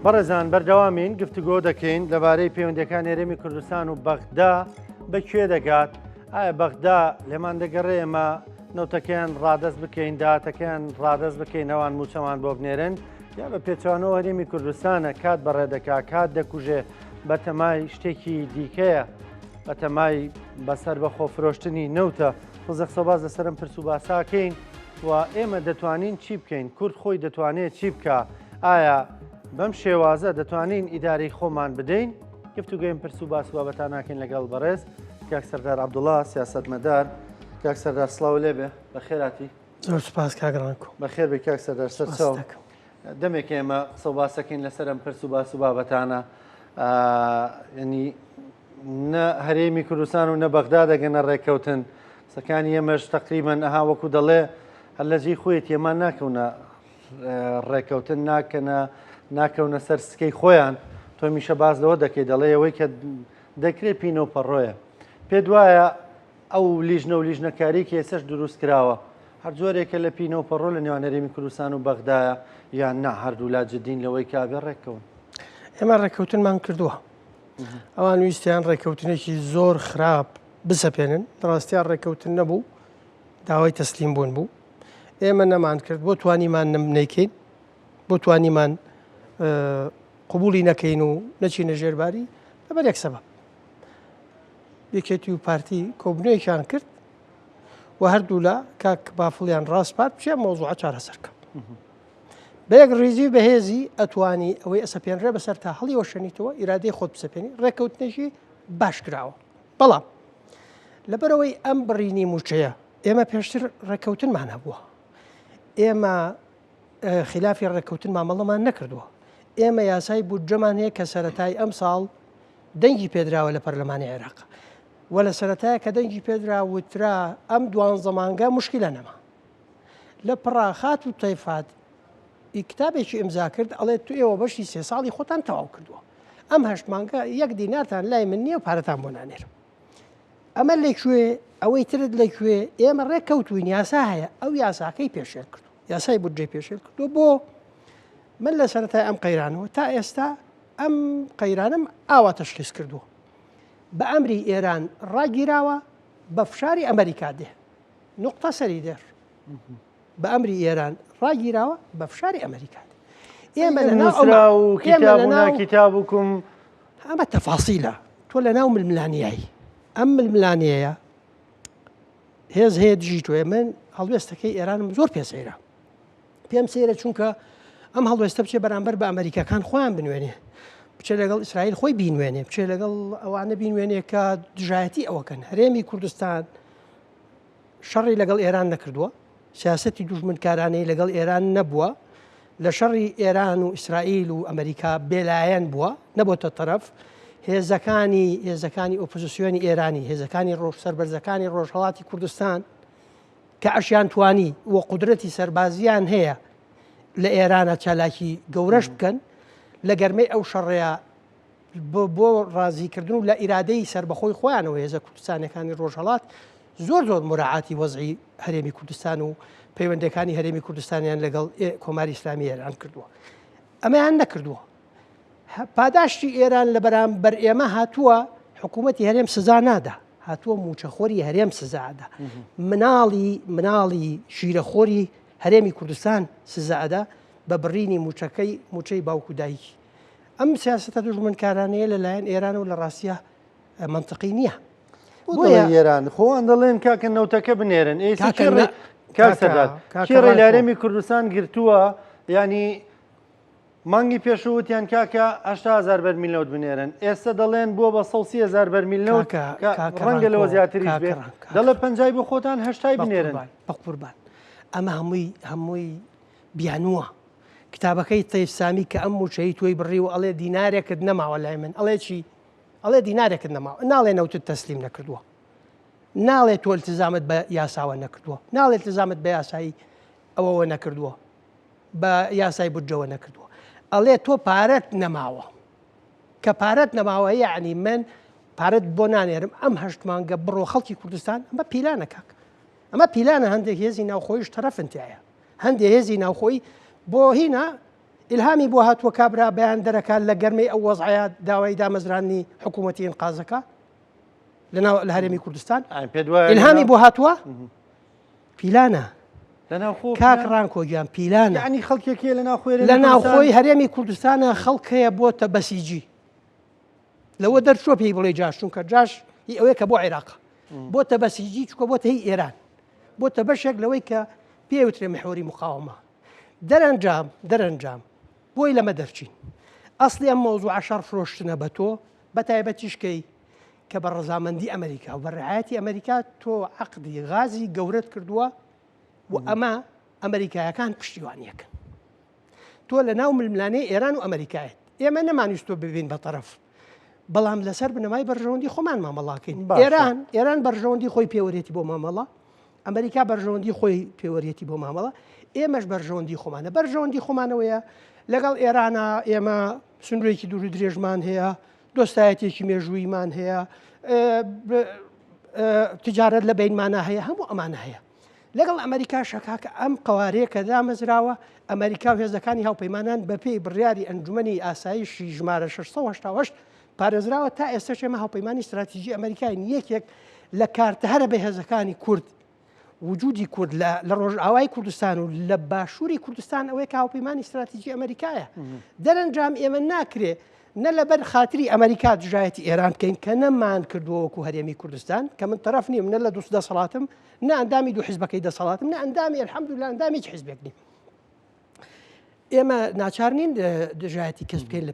بەڕێزان بەردەوامین گفتوگۆ دەکەین لەبارەی پەیوەندەکان هەرێمی کوردستان و بەغدا بە کوێ دەگات ئایا بەغدا لێمان دەگەڕێ ئێمە نەوتەکەیان ڕادەست بکەین داهاتەکەیان ڕادەست بکەین ئەوان موچەمان بۆ بنێرن یا بە پێچوانەوە هەرێمی کوردستانە کات بەڕێ دەکا کات دەکوژێ بەتەمای شتێکی دیکەیە بەتەمای بەسەر بە خۆفرۆشتنی نەوتە تۆزە قسە باز لەسەرم پرس و باساکەین و ئێمە دەتوانین چی بکەین کورد خۆی دەتوانێت چی بکە ئایا بەم شێوازە دەتوانین ئیدارەی خۆمان بدەین گفتوگۆیم پرس و باس و بابەتان ناکەین لەگەڵ بەڕێز کاک سەردار عەبدوڵا سیاسەتمەدار. کاک سەردار سڵاو لێبێ بەخێراتی. زۆر سوپاس کاک ڕانکۆ. بەخێر بێ کاک سەردار سەرچاو. دەمێک ئێمە قسە و باسەکەین لەسەر ئەم پرس و باس و بابەتانە ینی نە هەرێمی کوردستان و نە بەغدا دەگەنە ڕێککەوتن قسەکانی ئێمەش تقریبان ئەها وەکو دەڵێ هەر لە جێی خۆیەتی ئێمان ناکەونە ڕێکەوتن ناکەنە ناکەونە سەر سکەی خۆیان تۆ میشە باز لەوە دەکەی دەڵێ ئەوەی کە دەکرێت پینە و پەڕۆیە پێ دوایە ئەو لیژنە و لیژنەکاری کە ئێسش دروست کراوە هەر جۆرێکە لە پینە و پەڕۆ لە نێوان هەرێمی کوردستان و بەغدایە یان نا هەردوولا جدین لەوەی کابێ ڕێککەون ئێمە ڕێککەوتنمان کردووە ئەوان ویستیان ڕێککەوتنێکی زۆر خراپ بسەپێنن ڕاستیان ڕێککەوتن نەبوو داوای تەسلیم بوون بوو ئێمە نەمان کرد بۆ توانیمان نەیکەین بۆ توانیمان قوبولی نەکەین و نەچینە ژێرباری لەبەر یەک سەبەب یەکێتی و پارتی کۆبنەیەکیان کرد و هەردوولا کاک بافڵیان ڕاستپارد بچێ مۆزوعە چارەسەرکە بە یەک ڕیزی بەهێزی ئەتوانی ئەوەی ئەسەپێنرێ بەسەر تا هەڵی وەشێنیتەوە ئیرادەی خۆت بسەپێنی ڕێککەوتنێکی باش کراوە بەڵام لەبەرئەوەی ئەم بڕینی مووچەیە ئێمە پێشتر ڕێککەوتنمان هەبووە ئێمە خلافی ڕێککەوتن مامەڵەمان نەکردووە ئێمە یاسای بودجەمان هەیە کە سەتای ئەم ساڵ دەنگی پێدراوە لە پەرلەمانی عێراق و لە سەتایە کە دەنگی پێدرا وترا ئەم دوانزە مانگە مشکلە نەما لە پڕاخات و تەیفات ئی کتابێکی ئیمزا کرد ئەڵێ تو ئێوە بەشی سێ ساڵی خۆتان تەواو کردووە ئەم هەشت مانگە یەک دینارتان لای من نییە و پارەتان بۆ نانێرم ئەمە لەکوێ ئەوەی ترت لەکوێ ئێمە ڕێک کەوتوین یاسا هەیە ئەو یاساکەی پێشێل کردو یاسای بودجەی پێشێل کردو بۆ من لە سەرەتای ئەم قەیرانەوە تا ئێستا ئەم قەیرانم ئاوا تەشخیص کردووە بە ئەمری ئێران ڕاگیراوە بە فشاری ئەمریکا دێ نقطە سەری دێر بە ئەمری ئێران ڕاگیراوە بە فشاری ئەمریکا ئێمە لە ناو کتاب و کتابکم ئەمە تەفاسیلە تۆ لە ناو ململانیایی ئەم ململانەیە هێز هەیە دژی تۆ من هەڵوێستەکەی ئێرانم زۆر پێ سەیرە پێم سەیرە چونکە ئەم هەڵوێستە بچێ بەرامبەر بە ئەمریکاکان خۆیان بنوێنێ بچێ لەگەڵ ئیسرائیل خۆی بینوێنێ بچێ لەگەڵ ئەوانە بینوێنێ کە دژایەتی ئەوەکەن هەرێمی کوردستان شەڕی لەگەڵ ئێران نەکردووە، سیاسەتی دوژمنکارانەی لەگەڵ ئێران نەبووە، لە شەڕی ئێران و ئیسرائیل و ئەمریکا بێلایەن بووە، نەبۆتە تەرەف، هێزەکانی هێزەکانی ئۆپۆزیسیۆنی ئێرانی، هێزەکانی ڕۆژ سەربەرزەکانی ڕۆژهەڵاتی کوردستان کە ئەشیان توانی و قودرەتی سەربازیان هەیە لە ئێرانە چالاکی گەورەش بکەن، لە گەرمەی ئەو شەڕەیە بۆ ڕازیکردن و لە ئیرادەی سەربەخۆی خۆیانەوە هێزە کوردستانەکانی ڕۆژهەڵات زۆر زۆر مراعاتی وەزعی هەرێمی کوردستان و پەیوەندەکانی هەرێمی کوردستانیان لەگەڵ کۆماری ئیسلامی ئێران کردووە ئەمەیان نەکردووە پاداشتی ئێران لە بەرامبەر ئێمە هاتووە حکوومەتی هەرێم سزا نادا هاتووە موچەخۆری هەرێم سزادا مناڵی مناڵی شیرەخۆری هەرێمی کوردستان سزادا بە بڕینی موچەکەی موچەی باوک و دایکی ئەم سیاسەتە دوژمنکارانەیە لەلایەن ئێرانەوە لە ڕاستیە مەنتقی نییە. بۆیە ئێران خۆیان دەڵێن کاکە نەوتەکە بنێرن کێ ڕێ لە هەرێمی کوردستان گرتووە ینی مانگی پێشووتیان کاکە 80هزار بەرمیل نەوت بنێرن ئێستا دەڵێن بووە بە 130هزار بەرمیل نەوت ڕەنگە لەوە زیاتریش بێ دەڵێ پەنجای بۆ خۆتان هەشتای بنێرن بە قوربان ئەمە هەمووی هەمووی بیانووە کتابەکەی تەیف سامی کە ئەم موچەی تۆی بڕی و ئەڵێ دینارێکت نەماوە لای من ئەڵێ چی ئەڵێ دینارێکت نەماوە ناڵێ نەوتت تەسلیم نەکردووە ناڵێ تۆ التزامت بە یاساوە نەکردووە ناڵێ التزامت بە یاسایی ئەوەوە نەکردووە بە یاسای بودجەوە نەکردووە ئەڵێ تۆ پارەت نەماوە کە پارەت نەماوە یعنی من پارەت بۆ نانێرم ئەم هەشت مانگە بڕۆ خەڵکی کوردستان ئەمە پیلانە کاک ئەمە پیلانە هەندێک هێزی ناوخۆیش تەرەفن تایە هەندێ هێزی ناوخۆی بۆ هینا. ئیلهامی بۆ هاتووە کابرا بەیان دەرەکات لە گەرمەی ئەو وەزعەیە داوای دامەزراندنی حکوومەتی ئینقازەکە لەناو لە هەرێمی کوردستان ئیلهامی بۆ هاتووە پیلانە کاک ڕانکۆ گیان پیلانە ینی خەڵکێکی لە ناوخۆی لە ناوخۆی هەرێمی کوردستانە خەڵک هەیە بۆتە بەسیجی لەوە دەرچوە پێی بڵێ جاش چونکە جاش هی ئەوەیە کە بۆ عێراق بۆتە بەسیجی چکە بۆتە هی ئێران بۆتە بەشێک لەوەی کە پێوترێ محوری مقاومە دەرەنجام دەرەنجام بۆی لەمە دەرچین ئەسلی ئەم مەوزوعە شەڕ فرۆشتنە بە تۆ بە تایبەتیش کەی کە بە ڕەزامەندی ئەمریکا و بە ڕعایەتی ئەمریکا تۆ عەقدی غازی گەورەت کردووە و ئەمە ئەمریکایەکان پشتیوانیەکەن تۆ لە ناو ململانێی ئێران و ئەمریکایت ئێمە نەمانویستوە ببین بە تەرەف بەڵام لەسەر بنەمای بەرژەوەندی خۆمان مامەڵاکەین ئێران ئێران بەرژەوەندی خۆی پێوەرێتی بۆ مامەڵە ئەمریکا بەرژەوەندی خۆی پێوەرێتی بۆ مامەڵە ئێمەش بەرژەوەندی خۆمانە بەرژەوەندی خۆمانەوەیە لەگەڵ ئێرانە ئێمە سنوورێکی دوور درێژمان هەیە دۆستایەتێکی مێژوویمان هەیە تجارەت لە بینمانە هەیە هەموو ئەمانە هەیە لەگەڵ ئەمریکاشە کاکە ئەم قەوارەیە کە دامەزراوە، ئەمریکا و هێزەکانی هاوپەیمانان بەپێی بڕیاری ئەنجومەنی ئاسایشی ژمارە 688 پارێزراوە، تا ئێستەش ئێمە هاوپەیمانی ستراتیژی ئەمریکاین، یەکێک لە کارتە هەرە بەهێزەکانی کورد وجودی کورد لە ڕۆژئاوای کوردستان و لە باشووری کوردستان ئەوەیە کە هاوپەیمانی ستراتیژی ئەمریکایە. دەرەنجام ئێمە ناکرێ نە لەبەر خاتری ئەمریکا دژایەتی ئێران بکەین کە نەمان کردووە وەکو هەرێمی کوردستان کە من تەرەف نیم نە لە دوست دەسەڵاتم نە ئەندامی دوو حزبەکەی دەسەڵاتم نە ئەندامی الحمدلله ئەندامی هیچ حزبێک نیم ئێمە ناچار نین دژایەتی کەس بکەین لە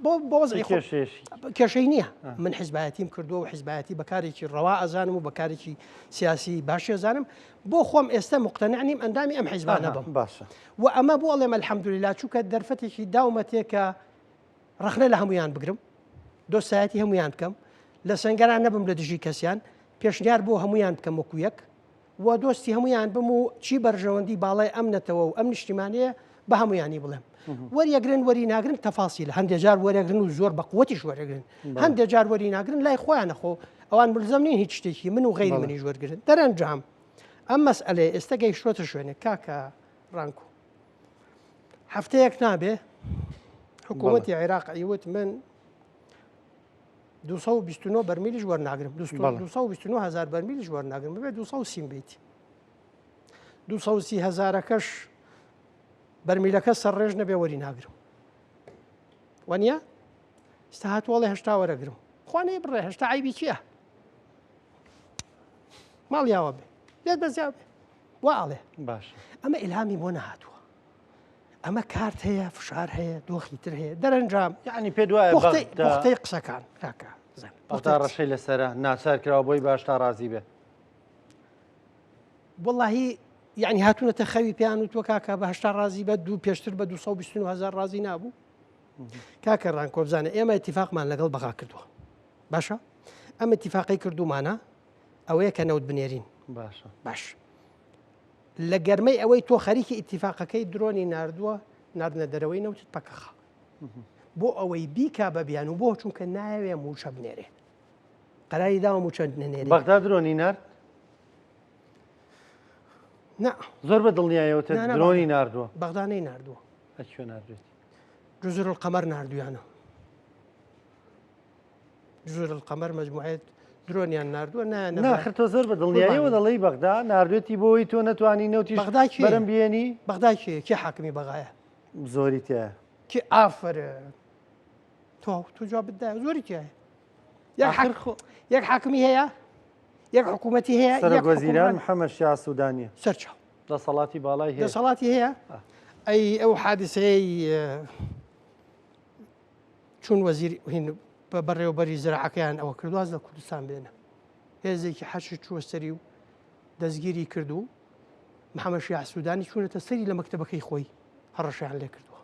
بۆ کێشەی نییە من حزبایەتیم کردووە و حزبایەتی بەکارێکی ڕەوا ئەزانم و بەکارێکی سیاسی باشێ زانم بۆ خۆم ئێستا مقتەنع نیم ئەندامی ئەم حیزبانە بم باشە و ئەمە بۆ ئەڵێم الحمدلله چونکە دەرفەتێکی داومەتێ کە ڕەخنە لە هەمویان بگرم دۆستایەتی هەمویان بکەم لە سەنگەران نەبم لە دژی کەسیان پێشنیار بۆ هەمویان بکەم وەکو یەک و دۆستی هەمویان بم و چی بەرژەوەندی باڵای ئەم نەتەوە و ئەم نیشتیمانەیە بە هەمویانی بڵێم وەریەگرن وەری ناگرن تەفاسیل هەندێک جار وەرەگرن و زۆر بە قوتیش وەرەگرن هەندێک جار وەری ناگرن لای خۆیانە خۆ ئەوان ملزەم نین هیچ شتێکی من و غەیری منیش وەرگرن دەرەنجام ئەم مەسئلەیە ئێستا گەیشتۆتە شوێنێک کاکە ڕانکۆ هەفتەیەک نابێ حکوومەتی عێراق ئەیوت من 229 بەرمیلیش وەرناگرم 229 هزار بەرمیلیش وەرناگرم ببێ 230 بیت 230 هزارەکەش بەرمیلەکە سەرڕێژ نەبێ وەری ناگرم وەنیە ستا هاتووەڵێ هەشتا وەرەگرم خوانەی بڕێ هەشتا عیبی چییە؟ ماڵیاوە بێ لێت بەزیا بێ وا ئەڵێ باش ئەمە ئیلهامی بۆ نەهاتووە ئەمە کارت هەیە فشار هەیە دۆخی تر هەیە دەرەنجام یعنی پێ دوایە پوختەی قسەکان کاکە پوختە ڕەشەی لەسرە ناچار کراوە بۆی باش تا ڕازی بێ وەڵاهی یعنی هاتوونەتە خەوی پێیان و تۆ کاکە بە هەشتا ڕازی بە دوو پێشتر بە 229 هزار ڕازی نابوو کاکە ڕانکۆ بزانە ئێمە اتفاقمان لەگەڵ بەغا کردووە باشە ئەم اتفاقی کردومانە ئەوەیە کە نەوت بنێرین باشە باش لە گەرمەی ئەوەی تۆ خەریکی ئیتیفاقەکەی درۆنی نردووە ناردنە دەرەوەی نەوتت پەکەخە بۆ ئەوەی بیکا بە بیان و بۆ چونکە ناوێ موچە بنێرێ قەراری داوە موچە نەنێرێ بەغدا درۆنی نرد نا زۆر بە دڵنیایەوە درۆنی نردووە بەغدا نەی نردووە ئەکوێ نردێت جزر القمر نردویانە جزر القمر مجموعەیەک درۆنیان ناردووە نایانە ناخر تۆ زۆر بە دڵنیایەوە دەڵێی بەغدا ناردوێتی بۆی تۆ نەتوانی نەوتی بەغدا کێ بەرم بێنی بەغدا کێ کێ حاکمی بەغایە زۆری تایە کێ ئافر تۆ تۆ جوابت دایە زۆری تایە یەک ئاخر حاک- یەک حاکمی هەیە یەک حکوومەتی هەیە سەرۆک یەک وەزیران حکومڕان- محەممەد شیاع سوودانیە سەرچاو دەسەڵاتی باڵای هەیە دەسەڵاتی هەیە ئەی ئەو حادیسەیەی چون وەزیر هین بە بەڕێوەبەری زراعەکەیان ئەوە کرد واز لە کوردستان بێنە هێزێکی حەشد چووە سەری و دەستگیری کرد و محەممەد شیاع سوودانی چوونەتە سەری لە مەکتەبەکەی خۆی هەڕەشەیان لێ کردووە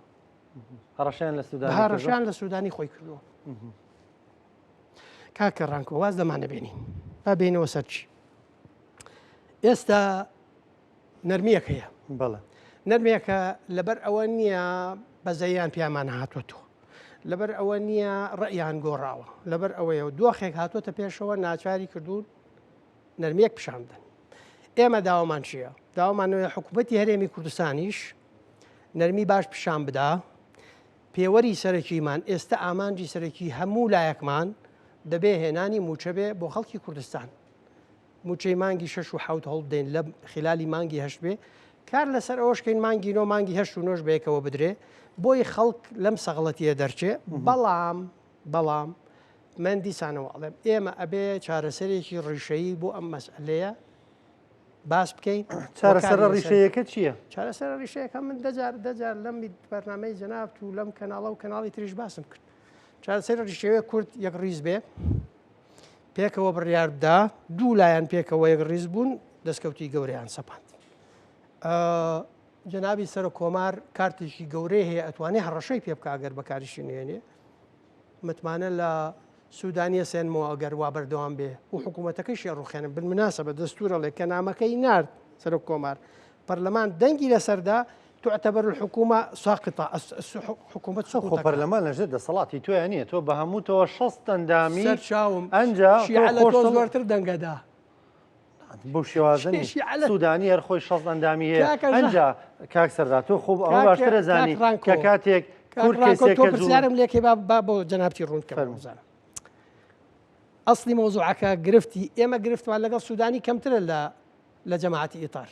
هەڕەشەیان لە سوودانی هەڕەشیان لە سوودانی خۆی کردووە کاکە ڕانکۆ واز لەمانە بێنین با بێنەوە سەرچی ئێستا نەرمییەک هەیە. بەڵێ. نەرمییەکە لەبەر ئەوە نییە بەزەییان پیامان هاتووەتەوە. لەبەر ئەوە نییە ڕەئیان گۆڕاوە. لەبەر ئەوەیە دۆخێک هاتووەتە پێشەوە ناچاری کردوون نەرمییەک پیشان بدەن. ئێمە داوامان چییە؟ داوامانەوەی حکوومەتی هەرێمی کوردستانیش نەرمی باش پیشان بدا. پێوەری سەرەکیمان ئێستە ئامانجی سەرەکی هەموو لایەکمان دەبێ هێنانی مووچە بێ بۆ خەڵکی کوردستان. مووچەی مانگی شەش و حەوت هەوڵ بدەین لە خلالی مانگی هەشت بێ، کار لەسەر ئەوەش کەین مانگی نۆ مانگی هەشت و نۆش بەیەکەوە بدرێ بۆی خەڵک لەم سەغڵەتیە دەرچێ. بەڵام بەڵام من دیسانەوە ئەڵێم ئێمە ئەبێ چارەسەرێکی ڕیشەیی بۆ ئەم مەسئلەیە باس بکەین. چارەسەرە ڕیشەیەکە چییە؟ چارەسەرە ڕیشەیەکە من دەجار دەجار لەم بەرنامەی جەنابت و لەم کەناڵە و کەناڵی تریش باسم کرد. چارەسەری ڕیشەیە کورد یەک ڕیز بێ، پێکەوە بڕیار بدا، دوو لایەن پێکەوە یەک ڕیز بوون، دەستکەوتی گەورەیان سەپاند. جەنابی سەرۆک کۆمار کارتێکی گەورەی هەیە ئەتوانێ هەڕەشەی پێ بکا گەر بەکاریشی نێنێ. متمانە لە سوودانیە سێنمەوە ئەگەر وا بەردەوام بێ و حکوومەتەکەیشی ئەڕوخێنم. بالمناسبە دەستوور ئەڵێ کە نامەکەی نارد سەرۆک کۆمار پەرلەمان دەنگی لەسەردا تعتبر الحکومە ساقطە حکوومەت خۆ سقوط پەرلەمان لەژێر دەسەڵاتی تۆیا نییە تۆ بە هەمووتەوە 60 ئەندامی سەر چاوم ئەنجا تۆ شیعە لە تۆ خۆشتڵ زۆرتر دەنگەدا. بەو شێوازە نییە. شیعە لە سوودانی هەر خۆی 60 ئەندامی هەیە کاکە ژە- ئەنجا کاک سەردار تۆ خۆ ئەوە کاکە- باشتر ئەزانی کاک ڕانکۆ. کە کاتێک کاک کورد ڕانکۆ کەسێک تۆ کە جووڵ پرسیارم لێکەی با با بۆ جەنابتی ڕوون بکەم فەرموو. بزانم. ئەسڵی مەوزوعەکە گرفتی ئێمە گرفتمان لەگەڵ سوودانی کەمترە لە لە جەماعەتی ئیتار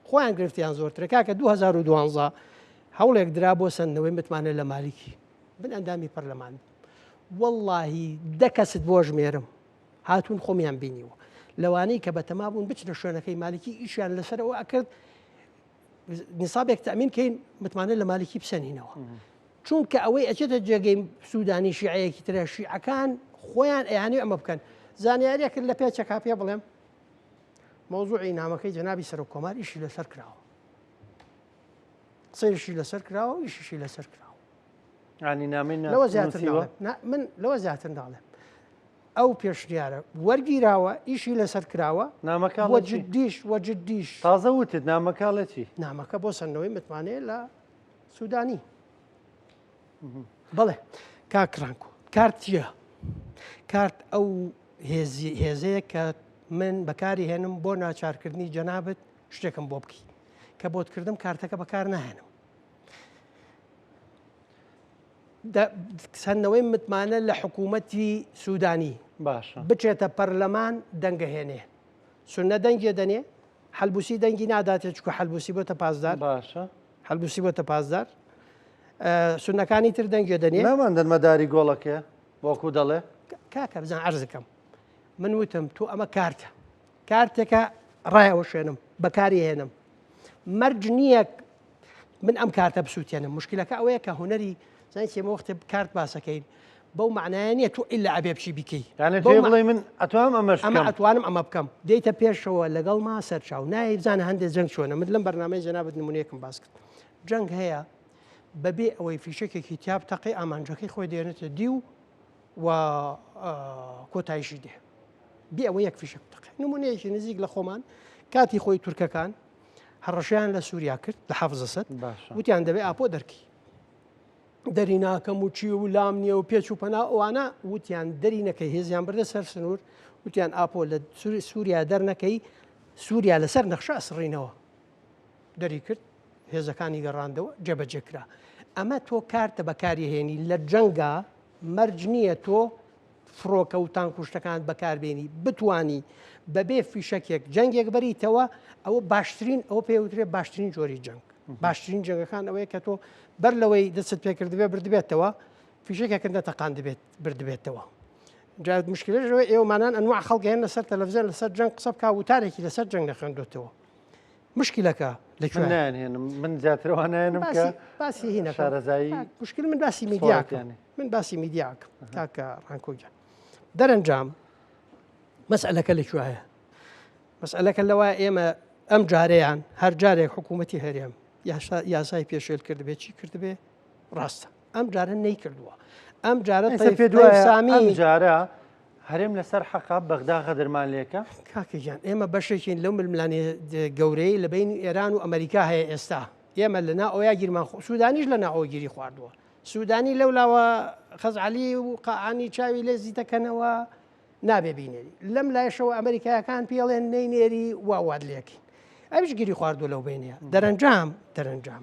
خۆیان گرفتیان زۆرترە کاکە 2012 هەوڵێک درا بۆ سەندنەوەی متمانە لە مالیکی من ئەندامی پەرلەمان بووم وەڵڵاهی دە کەست بۆ ژمێرم هاتوون خۆمیان بینیوە لەوانەی کە بەتەما بوون بچنە شوێنەکەی مالکی ئیشیان لەسەر ئەوە ئەکرد نیسابێک تەمین کەین متمانە لە مالکی بسەنینەوە چونکە ئەوەی ئەچێتە جێگەی سوودانی شیعەیەکی ترە شیعەکان خۆیان ئەیانی ئەمە بکەن زانیاریەکرد لە پێچەکە پێ بڵێم مەوزوعی نامەکەی جەنابی سەرۆک کۆمار ئیشی لەسەر کراوە قسەیشی لەسەر کراوە و ئیشیشی لەسەر کراوە ینی نامەی لەوە زیاتر من لەوە زیاتر ناڵێم ئەو پێشنیارە وەرگیراوە ئیشی لەسەر کراوە نامەکە وە جدیش وە جدیش تازە وتت نامەکە لە چی نامەکە بۆ سەندنەوەی متمانەیە لە سوودانی بەڵێ کاک ڕانکۆ کارت چییە؟ کارت ئەو هێزەیە کە من بەکاری هێنم بۆ ناچارکردنی جەنابت شتێکم بۆ بکەی کە بۆت کردم کارتەکە بەکار ناهێنم سەندنەوەی متمانە لە حکوومەتی سوودانی باشە بچێتە پەرلەمان دەنگەهێنێ سنە دەنگێ دەنێ حەلبوسی دەنگی ناداتێ چکو حەلبوسی بۆتە پاسدار باشە حەلبوسی بۆتە پاسدار سنەکانی تر دەنگێ دەنێ نامان دەنمەداری گۆڵەکێ وەکو دەڵێ کاکە بزان عەرزەکەم من وتم تۆ ئەمە کارتە کارتێکە ڕایەوە شوێنم بەکاری هێنم مەرج نییە من ئەم کارتە بسووتێنم مشکلەکە ئەوەیە کە هونەری زانانی چێمە وەختێ کارت باسەکەین بەو معنایە نییە تۆ ئللا ئەبێ بچی بیکەی یانە پێ بڵێ من ئەتوانم ئەمەش ئەمە ئەتوانم ئەمە بکەم دێتە پێشەوە لەگەڵ ما سەرچاو نایە بزانە هەندێک جەنگ چۆنە من لەم بەرنامەی جەنابت نمونەیەکم باس کرد جەنگ هەیە بەبێ ئەوەی فیشەکێکی تیا بتەقێ ئامانجەکەی خۆی دێنێتە دی و و کۆتایشی دێ بێ ئەوە یەک فیشەک بتەقێ نمونەیەکی نزیک لە خۆمان کاتی خۆی تورکەکان هەڕەشەیان لە سووریا کرد لە حافز ئەسەد وتیان دەبێ ئاپۆ دەرکی دەری ناکەم و چی و لام نییە و پێچ و پەنا ئەوانە وتیان دەری نەکەی هێزیان بردە سەر سنوور وتیان ئاپۆ لە سووریا دەرنەکەی سووریا لەسەر نەخشە ئەسڕینەوە دەری کرد هێزەکانی گەڕاندەوە جێبەجێ کرا ئەمە تۆ کارتە بەکاری هێنی لە جەنگا مەرج نییە تۆ فڕۆکە و تانک و شتەکانت بەکاربێنی بتانی بەبێ فیشەکێک جەنگێک بەریتەوە ئەوە باشترین ئەوە پێوترێ باشترین جۆری جەنگ باشترین جەنگەکان ئەوەیە کە تۆ بەر لەوەی دەست پێکردبێ بردبێتەوە فیشەکێکت نەتەقاندبێت بردبێتەوە جا مشکلەشەوە ئێوەمانان ئەنواع خەڵک هێن لەسەر تەلەڤزیۆن لەسەر جەنگ قسە بکا وتارێکی لەسەر جەنگ نەخوێندۆتەوە مشکلەکە لە کوێ نایانهێنم من زیاتر وا نایەنم کە باسی هینەکە شارەزایی مشکل من باسی میدیاکەم من باسی میدیاکەم کاکە ڕانکۆ گیان دەرەنجام مەسئلەکە لە کوێیە مەسئلەکە لەوە ئێمە ئەم جارەیان هەر جارێک حکوومەتی هەرێم یاسای پێشێل کردبێ چی کردبێ ڕاستە ئەم جارە نەیکردووە ئەم جارە پێ سامی جارە هەرێم لەسەر حەقە بەغدا غەدرمان لێکە؟ کاکە گیان ئێمە بەشێکین لەو ململانێ گەورەی لە بەینی ئێران و ئەمریکا هەیە ئێستا ئێمە لە نا ئەویا گیرمان خۆ سوودانیش لە ناوە گیری خواردووە سوودانی لەو لاوە خەزعەلی و قائانی چاوی لێ زیتەکەنەوە نابێ بینێری لەم لایشەوە ئەمریکایەکان پێڵێن نەینێری وا وات لێکین ئەویش گیری خواردووە لەو بینە دەرەنجام دەرەنجام.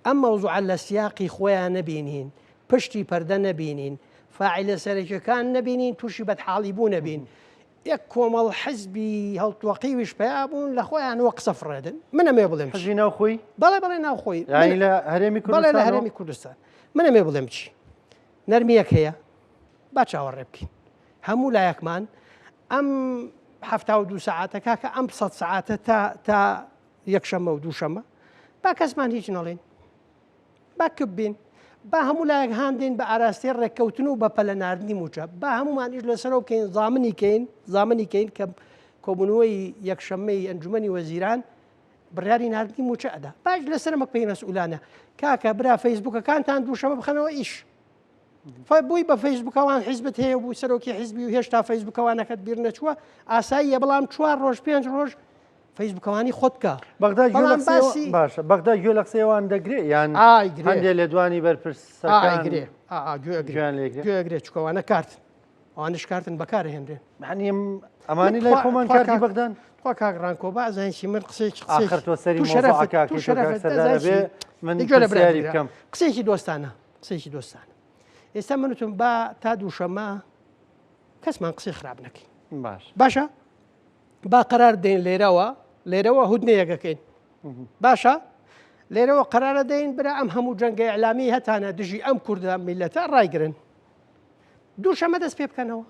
ئەم مەوزوعە لە سیاقی خۆیان نەبینین، پشتی پەردە نەبینین، فاعیلە سەرەکیەکان نەبینین تووشی بەدحاڵی بوون نەبین. یەک کۆمەڵ حزبی هەڵتۆقیویش پەیا بوون لە خۆیانەوە قسە فڕێدن. من ئەمەوێ بڵێم چی؟ حزبی ناوخۆی؟ بەڵێ بەڵێ ناوخۆی. یانی لە هەرێمی بەڵێ لە کوردستانەوە؟ هەرێمی کوردستان. من ئەمەوێ بڵێم چی؟ نەرمییەک هەیە، با چاوەڕێ بکەین. هەموو لایەکمان ئەم 72 سەعاتە کاکە ئەم 100 سەعاتە تا تا یەکشەممە و دووشەممە با کەسمان هیچ نەڵێین با کپ بین با هەموو لایەک هاندین بە ئاراستەی ڕێککەوتن و بە پەلە ناردنی موچە با هەمومان ئیش لەسەرەوە بکەین زامنی کەین زامنی کەین کە کۆبوونەوەی یەکشەممەی ئەنجومەنی وەزیران بڕیاری ناردنی موچە ئەدا باش لەسەر مەک پێی مەسئولانە کاکە برا فەیسبوکەکانتان دووشەمە بخەنەوە ئیش بووی بە فەیسبوکەوان حیزبت هەیە بوو سەرۆکی حیزبی و هێشتا فەیسبوکەوانەکەت بیر نەچووە ئاساییە بەڵام چوار ڕۆژ پێنج ڕۆژ فەیسبوکەوانی خۆت بکە. بەغدا گوێ لە قسەی باشە بەغدا گوێ لە قسەی ئەوان دەگرێ یان هەندێ لێدوانی بەرپرسەکان گرێ گوێ گرێ چونکە ئەوانە کارتن ئەوانش کارتن بەکارهێنرێن یعنی ئەمانی لای خۆمان کارتی بەغدان خوا کاک ڕانکۆ با ئەزانین چی من قسەیەکی ئاخر تۆ سەری مۆزعەکە تو شەرەفت بێ من گوێ لە پرسیاری بکەم قسەیەکی دۆستانە قسەیەکی دۆستانە ئێستا من وتم با تا دووشەمە کەسمان قسەی خراپ نەکەین باش باشە با قەرار دەین لێرەوە لێرەوە هودنەیەکەکەین باشە لێرەوە قەرارە دەین برا ئەم هەموو جەنگە ئەلامی هەتانە دژی ئەم کوردە میلەتە ڕایگرن دووشەمە دەست پێ بکەنەوە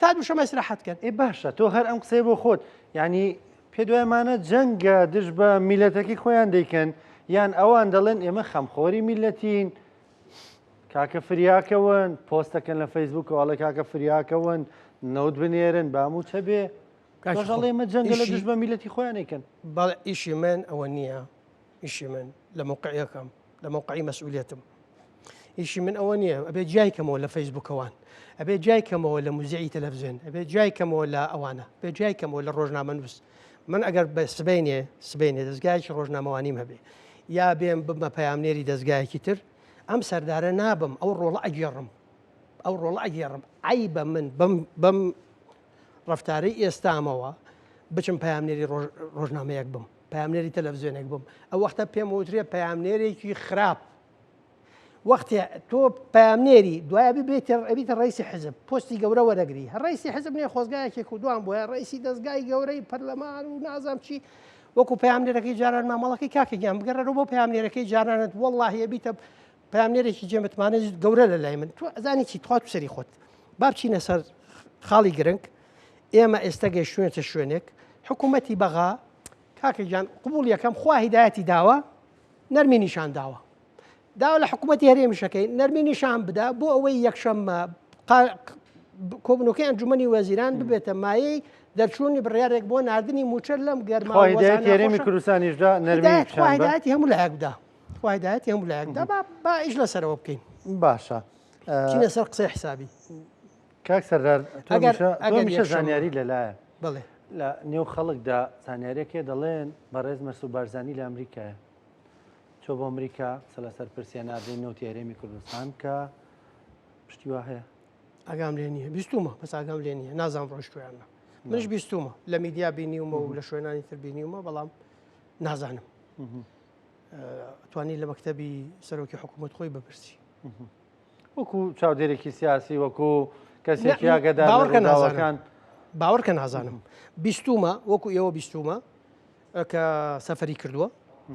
تا دووشەمە ئیسراحەت کەن ئێ باشە تۆ هەر ئەم قسەی بۆ خۆت یعنی پێ دوایمانە جەنگە دژ بە میلەتەکەی خۆیان دەیکەن یان ئەوان دەڵێن ئێمە خەمخۆری میلەتین کاکە فریاکەون پۆستەکەن لە فەیسبوکەوە ئەڵێ کاکە فریاکەون نەوت بنێرن با مووچە بێ کاکی ئەڵێ ئێمە جەنگە لە دژ بە میلەتی خۆیان ئەیکەن. بەڵێ ئیشی من ئەوە نییە ئیشی من لە مەوقعیەکەم لە مەوقعی مەسئولیەتم ئیشی من ئەوە نییە ئەبێ جیای کەمەوە لە فەیسبوکەوان ئەبێ جیای کەمەوە لە موزیعی تەلەڤزیۆن ئەبێ جیای کەمەوە لە ئەوانە بێ جیای کەمەوە لە ڕۆژنامەنووس من ئەگەر بە سبەینێ سبەینێ دەزگایەکی ڕۆژنامەوانیم هەبێ یا بێم ببمە پەیامنێری دەزگایەکی تر ئەم سەردارە نابم ئەو ڕۆڵە ئەگێڕم ئەو ڕۆڵە ئەگێڕم عیبە من بەم بەم ڕفتارەی ئێستامەوە بچم پەیامنێری ڕۆژنامەیەک بم پەیامنێری تەلەڤزیۆنێک بم ئەو وەختە پێم وترێ پەیامنێرێکی خراپ وەختێ تۆ پەیامنێری دوای ئەبی بێتە ئەبیتە ڕئیسی حزب پۆستی گەورە وەرەگری هەر ڕئیسی حزب نیە خۆزگایەکێک و دوان بۆیە ڕئیسی دەستگای گەورەی پەرلەمان و نازام چی وەکو پەیامنێرەکەی جاران مامەڵەکەی کاکە گیان بگەڕێرەوە بۆ پەیامنێرەکەی جارانت وەڵڵاهی ئەبیتە پەیامنێرێکی جێ متمانە گەورە لە لای من تۆ ئەزانی چی تخوا تو سەری خۆت با بچینە سەر خاڵی گرنگ ئێمە ئێستا گەیشتوینەتە شوێنێک حکوومەتی بەغا کاکە گیان قبوڵ یەکەم خوا هیدایەتی داوە نەرمی نیشان داوە داوا لە حکوومەتی هەرێمیشەکەی نەرمی نیشان بدا بۆ ئەوەی یەکشەممە کۆبنەکەی ئەنجومەنی وەزیران ببێتە مایەی دەرچوونی بڕیارێک بۆ ناردنی موچە لەم گەرما هەرێمی کوردستانیشدا نەرمیدایەتی هەموو لایەک بدا خوایدایەتی هەموو لایەکدا با ئیش لەسەرەوە بکەین باشە چینە سەر قسەی حسابی کاک سەردار ئەگەر زانیاری لەلایە بڵێ لە نێو خەڵکدا زانیارێکێ دەڵێن بەڕێز مەسو بارزانانی لە ئەمریکایە چۆ بۆ ئەمریکا قسە لەسەر پرسی هەناردەی نەوتی هەرێمی کوردستان بکا پشتی وا هەیە؟ ئاگام لێ نییە بیستومە بەس ئاگام لێ نییە نازانم ڕۆیشتوویان نا منش بیستومە لە میدیا بینیومە و لە شوێنانی تر بینیومە بەڵام نازانم توانی لە مەکتەبی سەرۆکی حکوومەت خۆی بپرسی وەکو چاودێرێکی سیاسی وەکو کەسێکی ئاگادار لە ڕووداوەکان باوەڕکە نازانم بیستومە وەکو ئێوە بیستومە کە سەفەری کردووە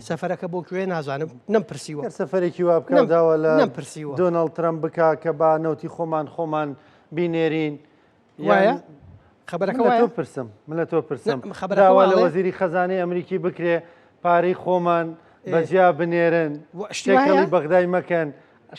سەفەرەکە بۆ کوێ نازانم نەم پرسیوە سەفەرێکی وا بکە داوا لە نەم پرسیوە دۆناڵد ترەمپ بکا کە با نەوتی خۆمان خۆمان بینێرین وایە خبرەکە وایە تۆ پرسم من لە تۆ پرسم داوا لە وەزیری خەزانەی ئەمریکی بکرێ پارەی خۆمان بەجیا بنێرن شتێکەڵی بەغدای مەکەن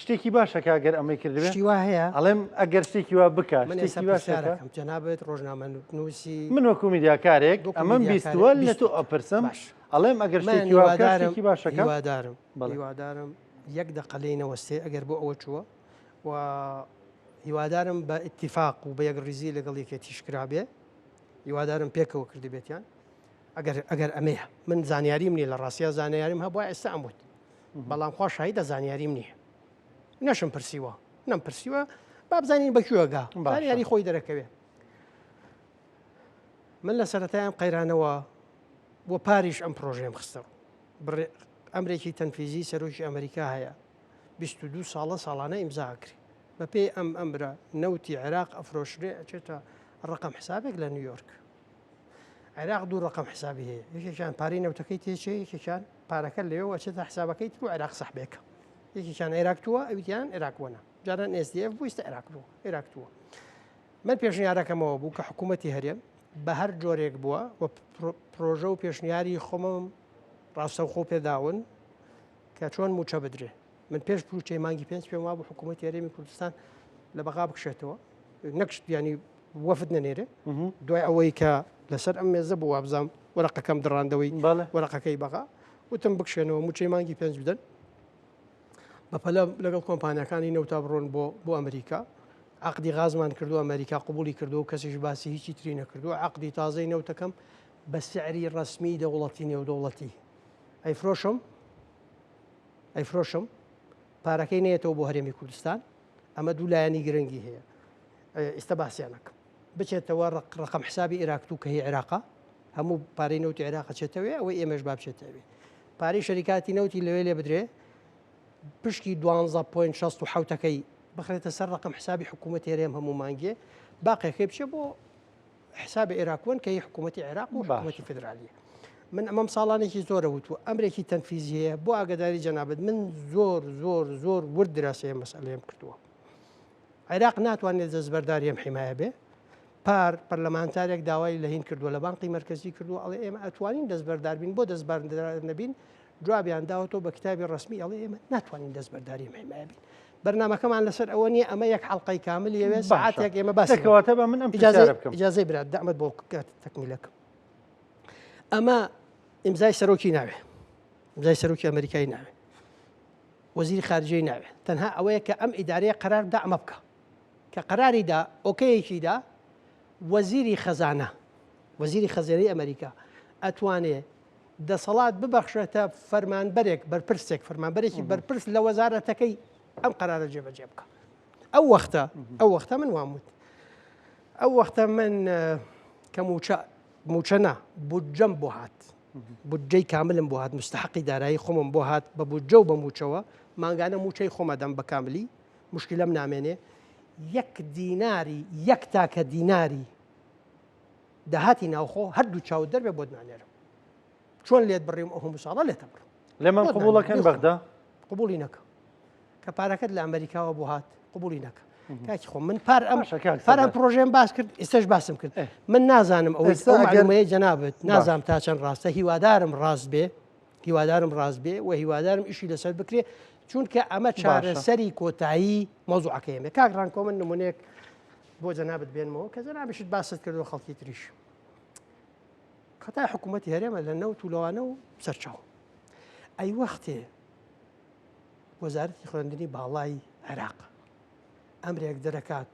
شتێکی باشە کە ئەگەر ئەمەی کردبێ شتی وا هەیە؟ ئەڵێم ئەگەر شتێکی وا بکا من ئێستا شتێکی باشە پرسیار ئەکەم جەنابت ڕۆژنامەنووسی من وەکو میدیاکارێک وەکو ئەمەم میدیاکارێک بیستووە لە تۆ بیستووت. ئەپرسم باش. ئەڵێم ئەگەر من شتێکی وا بکا هیوادارم شتێکی باشەکە هیوادارم بەڵێ. هیوادارم یەک دەقە لێی نەوەستێ ئەگەر بۆ ئەوە چووە و هیوادارم بە ئیتیفاق و بە یەکڕیزی لەگەڵ یەکێتیش کرابێ هیوادارم پێکەوە کردبێتیان ئەگەر ئەگەر ئەمەیە من زانیاریم نییە لە ڕاستیا زانیاریم هەبووە ئێستا ئەم وت بەڵام خوا شاهیدە زانیاریم نییە نەشم پرسیوە نەم پرسیوە با بزانین بە کوێگا زانیاری خۆی دەرەکەوێ من لە سەرەتای ئەم قەیرانەوە بۆ پاریش ئەم پرۆژەیەم خستە ڕوو. ئەمرێکی تەنفیزی سەرۆکی ئەمریکا هەیە 22 ساڵە ساڵانە ئیمزا ئەکرێ بەپێی ئەم ئەمرە نەوتی عێراق ئەفرۆشرێ ئەچێتە ڕقم حسابێک لە نیویۆرک عێراق دوو ڕقم حسابی هەیە یەکێکیان پارەی نەوتەکەی تێچێ یەکێکیان پارەکە لەوێوە ئەچێتە حسابەکەی تر و عێراق سەحبێکە یەکێکیان عێراق تووە ئەویان عێراق وەنە جاران SDF بوو ئیستا عێراق بوو عێراق تووە من پێشنیارەکەمەوە بوو کە حکوومەتی هەرێم بە هەر جۆرێک بووە و پرۆژە و پێشنیاری خۆمم ڕاستەوخۆ پێداون کە چۆن موچە بدرێ من پێش پروچەی مانگی پێنج پێم وابوو حکوومەتی هەرێمی کوردستان لە بەغا بکشێتەوە نەکشت ینی وەفد نەنێرێ دوای ئەوەی کە لەسەر ئەم مێزە بوو وابزانام وەرەقەکەم دڕاندەوەی وەرەقەکەی بەغا وتم بکشێنەوە موچەی مانگی پێنج بدەن بەپەلە لەگەڵ کۆمپانیاکانی نەوتا بڕۆن بۆ بۆ ئەمریکا عقدی غازمان کردو ئەمریکا قوبولی کردو و کەسیش باسی هیچی تری نەکردو عقدی تازەی نەوتەکەم بە سعری ڕەسمی دەوڵەتی نێودەوڵەتی ئەیفرۆشم ئەیفرۆشم پارەکەی نێتەوە بۆ هەرێمی کوردستان ئەمە دوو لایەنی گرنگی هەیە ئیستا باسییانەکەم بچێتەوە ڕقم حسابی عێراق تو کە هی عێراقا هەموو پارەی نەوتی عێراق چێتەوەی ئەوەی ئێمەش با بچێتەوێ پارەی شەریکاتی نەوتی لەوێ لێ بدرێ پشکی 12.67ەکەی بخرێتە سەر ڕقم حسابی حکوومەت هەرێم هەموو مانگێ باقیەکەی بچێ بۆ حساب عێراق وەن کە هی حکوومەتی عێراق و حکوومەتی فدرالیە من ئەمەم ساڵانێکی زۆرە وتووە ئەمرێکی تەنفیزی هەیە بۆ ئاگداری جەنابەت من زۆر زۆر زۆر ورد دراسەیە مەسئلەیەم کردووە عێراق ناتوانێت دەستبەرداری ئەم حیمایە بێ پار پەرلەمانتارێک داوای لە هین کردووە لە بانقی مەرکەزی کردووە ئەڵێ ئێمە ئەتوانین دەستبەردار بین بۆ دەستبەردار نەبین جوابیان داوەتەوە بە کتابی ڕسمی ئەڵێ ئێمە ناتوانین دەستبەرداری ئەم حیمایە بین بەرنمەکەمان لەسەر ئەوە نییە ئەمە یەک حڵلقەی کامل یەوێ ساعتێک ئێمە باس کەواتە بە من ئەم ئیجازە بکەم ئیجازەی برات دەعمەت بۆ تەکمیلەکەم ئەمە ئیمزای سەرۆکی ناوێ ئیمزای سەرۆکی ئەمریکای ناوێ وەزیری خارجەی ناوێ تەنها ئەوەیە کە ئەم ئیدارەیە قەرار دا ئەمە بکا کە قەراری دا ئۆکەیەکی دا وەزیری خەزانە وەزیری خەزێنەی ئەمریکا ئەتوانێ دەسەڵات ببەخشێتە فەرمانبەرێک بەرپرسێک فەرمانبەرێکی بەرپرس لە وەزارەتەکەی ئەم قەرارە جێبەجێ بکە ئەو وەختە ئەو وەختە من وام وت ئەو وەختە من کە موچە موچە نا بودجەم بۆ هات بودجەی کاملم بۆ هات مستحقی دارایی خۆمم بۆ هات بە بودجە و بە موچەوە مانگانە موچەی خۆمە دەم بە کاملی مشکلەم نامێنێ یەک دیناری یەک تاکە دیناری داهاتی ناوخۆ هەردوو چاو دەربێ بۆت نانێرم چۆن لێت بڕیم ئەو هەموو ساڵە لێتە بڕم لێمان قبوڵەکەن بەغدا قبوڵی نەکە کە پارەکەت لە ئەمریکاوە بۆ هات قبولی نەکە کاکی خۆم من پار ئەم پار ئەم پرۆژێم باس کرد ئێستش باسم کرد من نازانم ئەوەی ئەو جەنابت نازانم تا چەند ڕاستە هیوادارم ڕاست بێ هیوادارم ڕاست بێ و هیوادارم ئیشی لەسەر بکرێ چونکە ئەمە چارەسەری کۆتایی مەوزوعەکەیمێ کاک ڕانکۆ من نمونێک بۆ جەنابت بێنمەوە کە جەنابشت باست کردو خەڵکی تریش خەتای حکوومەتی هەرێمە لە نەوت و لەوانە و سەرچاو ئەی وەختێ وەزارەتی خوێندنی باڵای عێراق ئەمرێک دەرەکات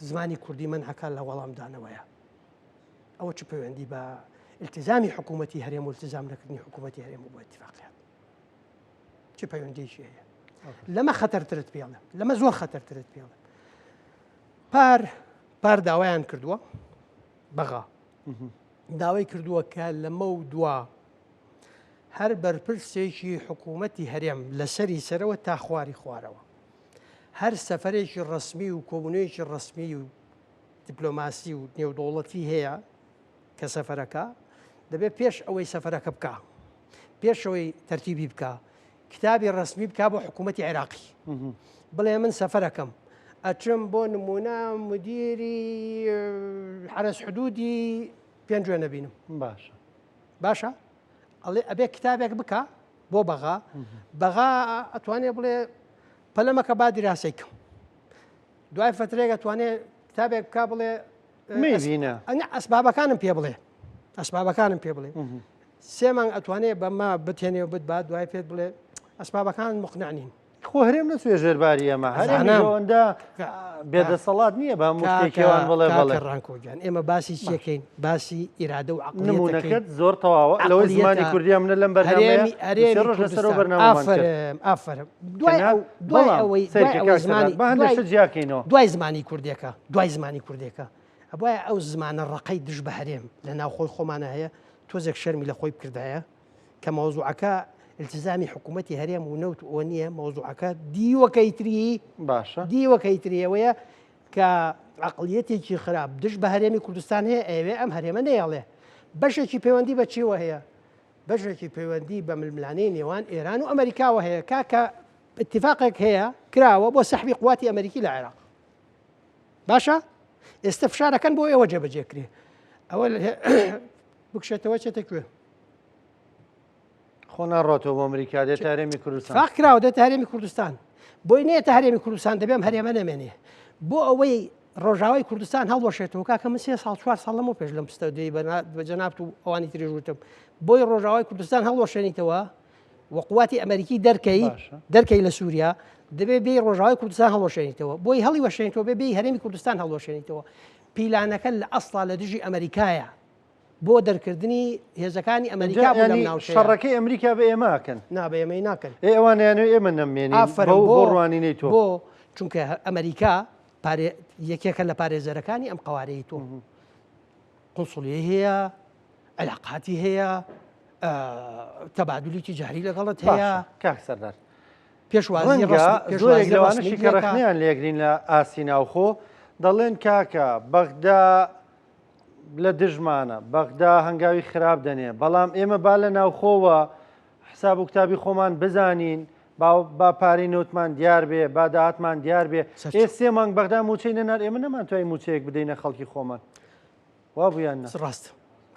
زمانی کوردی مەنعەکات لە وەڵامدانەوەیە ئەوە چ پەیوەندی بە التزامی حکوومەتی هەرێم و التزام نەکردنی حکوومەتی هەرێم و بۆ اتفاقیات چ پەیوەندیکی هەیە لەمە خەتەرترت پێڵێم لەمە زۆر خەتەرترت پێڵێم پار پار داوایان کردووە بەغا داوای کردووە کە لەمە و دوا هەر بەرپرسێکی حکوومەتی هەرێم لە سەری سەرەوە تا خواری خوارەوە هەر سەفەرێکی ڕەسمی و کۆبوونەوەیەکی ڕەسمی و دیپلۆماسی و نێودەوڵەتی هەیە کە سەفەرەکە دەبێت پێش ئەوەی سەفەرەکە بکە پێش ئەوەی تەرتیبی بکە کتابی ڕەسمی بک بۆ حکوومەتی عێراقی بڵێ من سەفەرەکەم ئەچم بۆ نمونە مدیری حرس حدودی پێنجوێ نەبینم باشە باشە ئەڵێ ئەبێ کتابێک بکە بۆ بەغا بەغا ئەتوانێ بڵێ پەلەمەکە با دیراسەی کەم دوای فترێک ئەتوانێ کتابێک بک بڵێ مەبینە ئەنە ئەسبابەکانم پێ بڵێ ئەسبابەکانم پێ بڵێ سێ مانگ ئەتوانێ بەمە بتێنێ و بت با دوای پێت بڵێ ئەسبابەکان مقنع نین خۆ هەرێم نەچوێ ژێرباری ئەمە هەرێم ئەوەندە بێدەسەڵات نییە بە هەموو شتێکیان بڵێ بەڵێ ڕانکۆگیان ئێمە باسی چیەکەین باسی ئیرادە و نمونەکەت زۆر تەواوە لەوەی زمانی کوردی منە لەم بەرنامەیە هەرێمی ڕۆژ لەسەر بەرنامەمان کرد ئافەرم دوای ئەو دوای ئەوەی زمانی بە هەندێک شت جیاکەینەوە دوای زمانی کوردێکە دوای زمانی کوردێکە ئەبوایە ئەو زمانە ڕەقەی دژ بە هەرێم لە ناوخۆی خۆمانە هەیە تۆزێک شەرمی لە خۆی بکردایە کە مەوزوعەکە. التزامی حکوومەتی هەرێم و نەوت ئەوە نییە مەوزوعەکە دیوەکەی تری باشە دیوەکەی تریەوەیە کە عقلیەتێکی خراپ دژ بە هەرێمی کوردستان هەیە ئەوێ ئەم هەرێمە نەیەڵێ بەشێکی پەیوەندی بە چیوە هەیە بەشێکی پەیوەندی بە ململانێی نێوان ئێران و ئەمریکاوە هەیە کاکە اتفاقێک هەیە کراوە بۆ سەحبی قواتی ئەمریکی لە عێراق باشە ئێستا فشارەکەن بۆ ئێوە جێبەجێ کرێ ئەوە بکشێتەوە چێتە کوێ خۆ ناڕۆتەوە بۆ ئەمریکا دێتە هەرێمی کوردستان فاق کراوە دێتە هەرێمی کوردستان بۆی نێتە هەرێمی کوردستان دەبێم هەرێمە نەمێنێ بۆ ئەوەی ڕۆژاوای کوردستان هەڵوەشێتەوە کاکە من سێ ساڵ چوار ساڵ لەمەو پێش لەم ستەدیۆی بە جەنابت و ئەوانی تریش وتم بۆی ڕۆژاوای کوردستان هەڵوەشێنیتەوە و قواتی ئەمریکی دەرکەی دەرکەی لە سووریا دەبێ بێ ڕۆژاوای کوردستان هەڵوەشێنیتەوە بۆی هەڵی وەشێنیتەوە بێ بێ هەرێمی کوردستان هەڵوەشێنیتەوە پیلانەکە لە ئەسڵا لە دژی ئەمریکایە بۆ دەرکردنی هێزەکانی ئەمریکا بوو لەم ناوچەیە. شەڕەکەی ئەمریکا بە ئێمە ئەکەن. نا بە ئێمەی ناکەن. ئێ ئەوان ئەیانەوێ ئێمە نەمێنین ئافەرم بەو بۆ بۆ ڕوانینەی تۆ. بۆ چونکە ئەمریکا پارێ یەکێکە لە پارێزەرەکانی ئەم قەوارەی تۆ. قونسڵیەی هەیە، علاقاتی هەیە، تەبادلی تیجاری لەگەڵت هەیە. باشە کاک سەردار پێشوازی ڕەنگە ڕەسمی زۆرێک پێشوازی لەوانەشی ڕەسمی کە لێکا. ڕەخنەیان لێگرین لە ئاستی ناوخۆ دەڵێن کاکە بەغدا لە دژمانە، بەغدا هەنگاوی خراپ دەنێ، بەڵام ئێمە با لە ناوخۆوە حساب و کتابی خۆمان بزانین، با پارەی نەوتمان دیار بێ، با داهاتمان دیار بێ. ئێ سێ مانگ بەغدا مووچەی نەنارد، ئێمە نەمانتوانی مووچەیەک بدەینە خەڵکی خۆمان. وا بوو یان نا؟ ڕاست،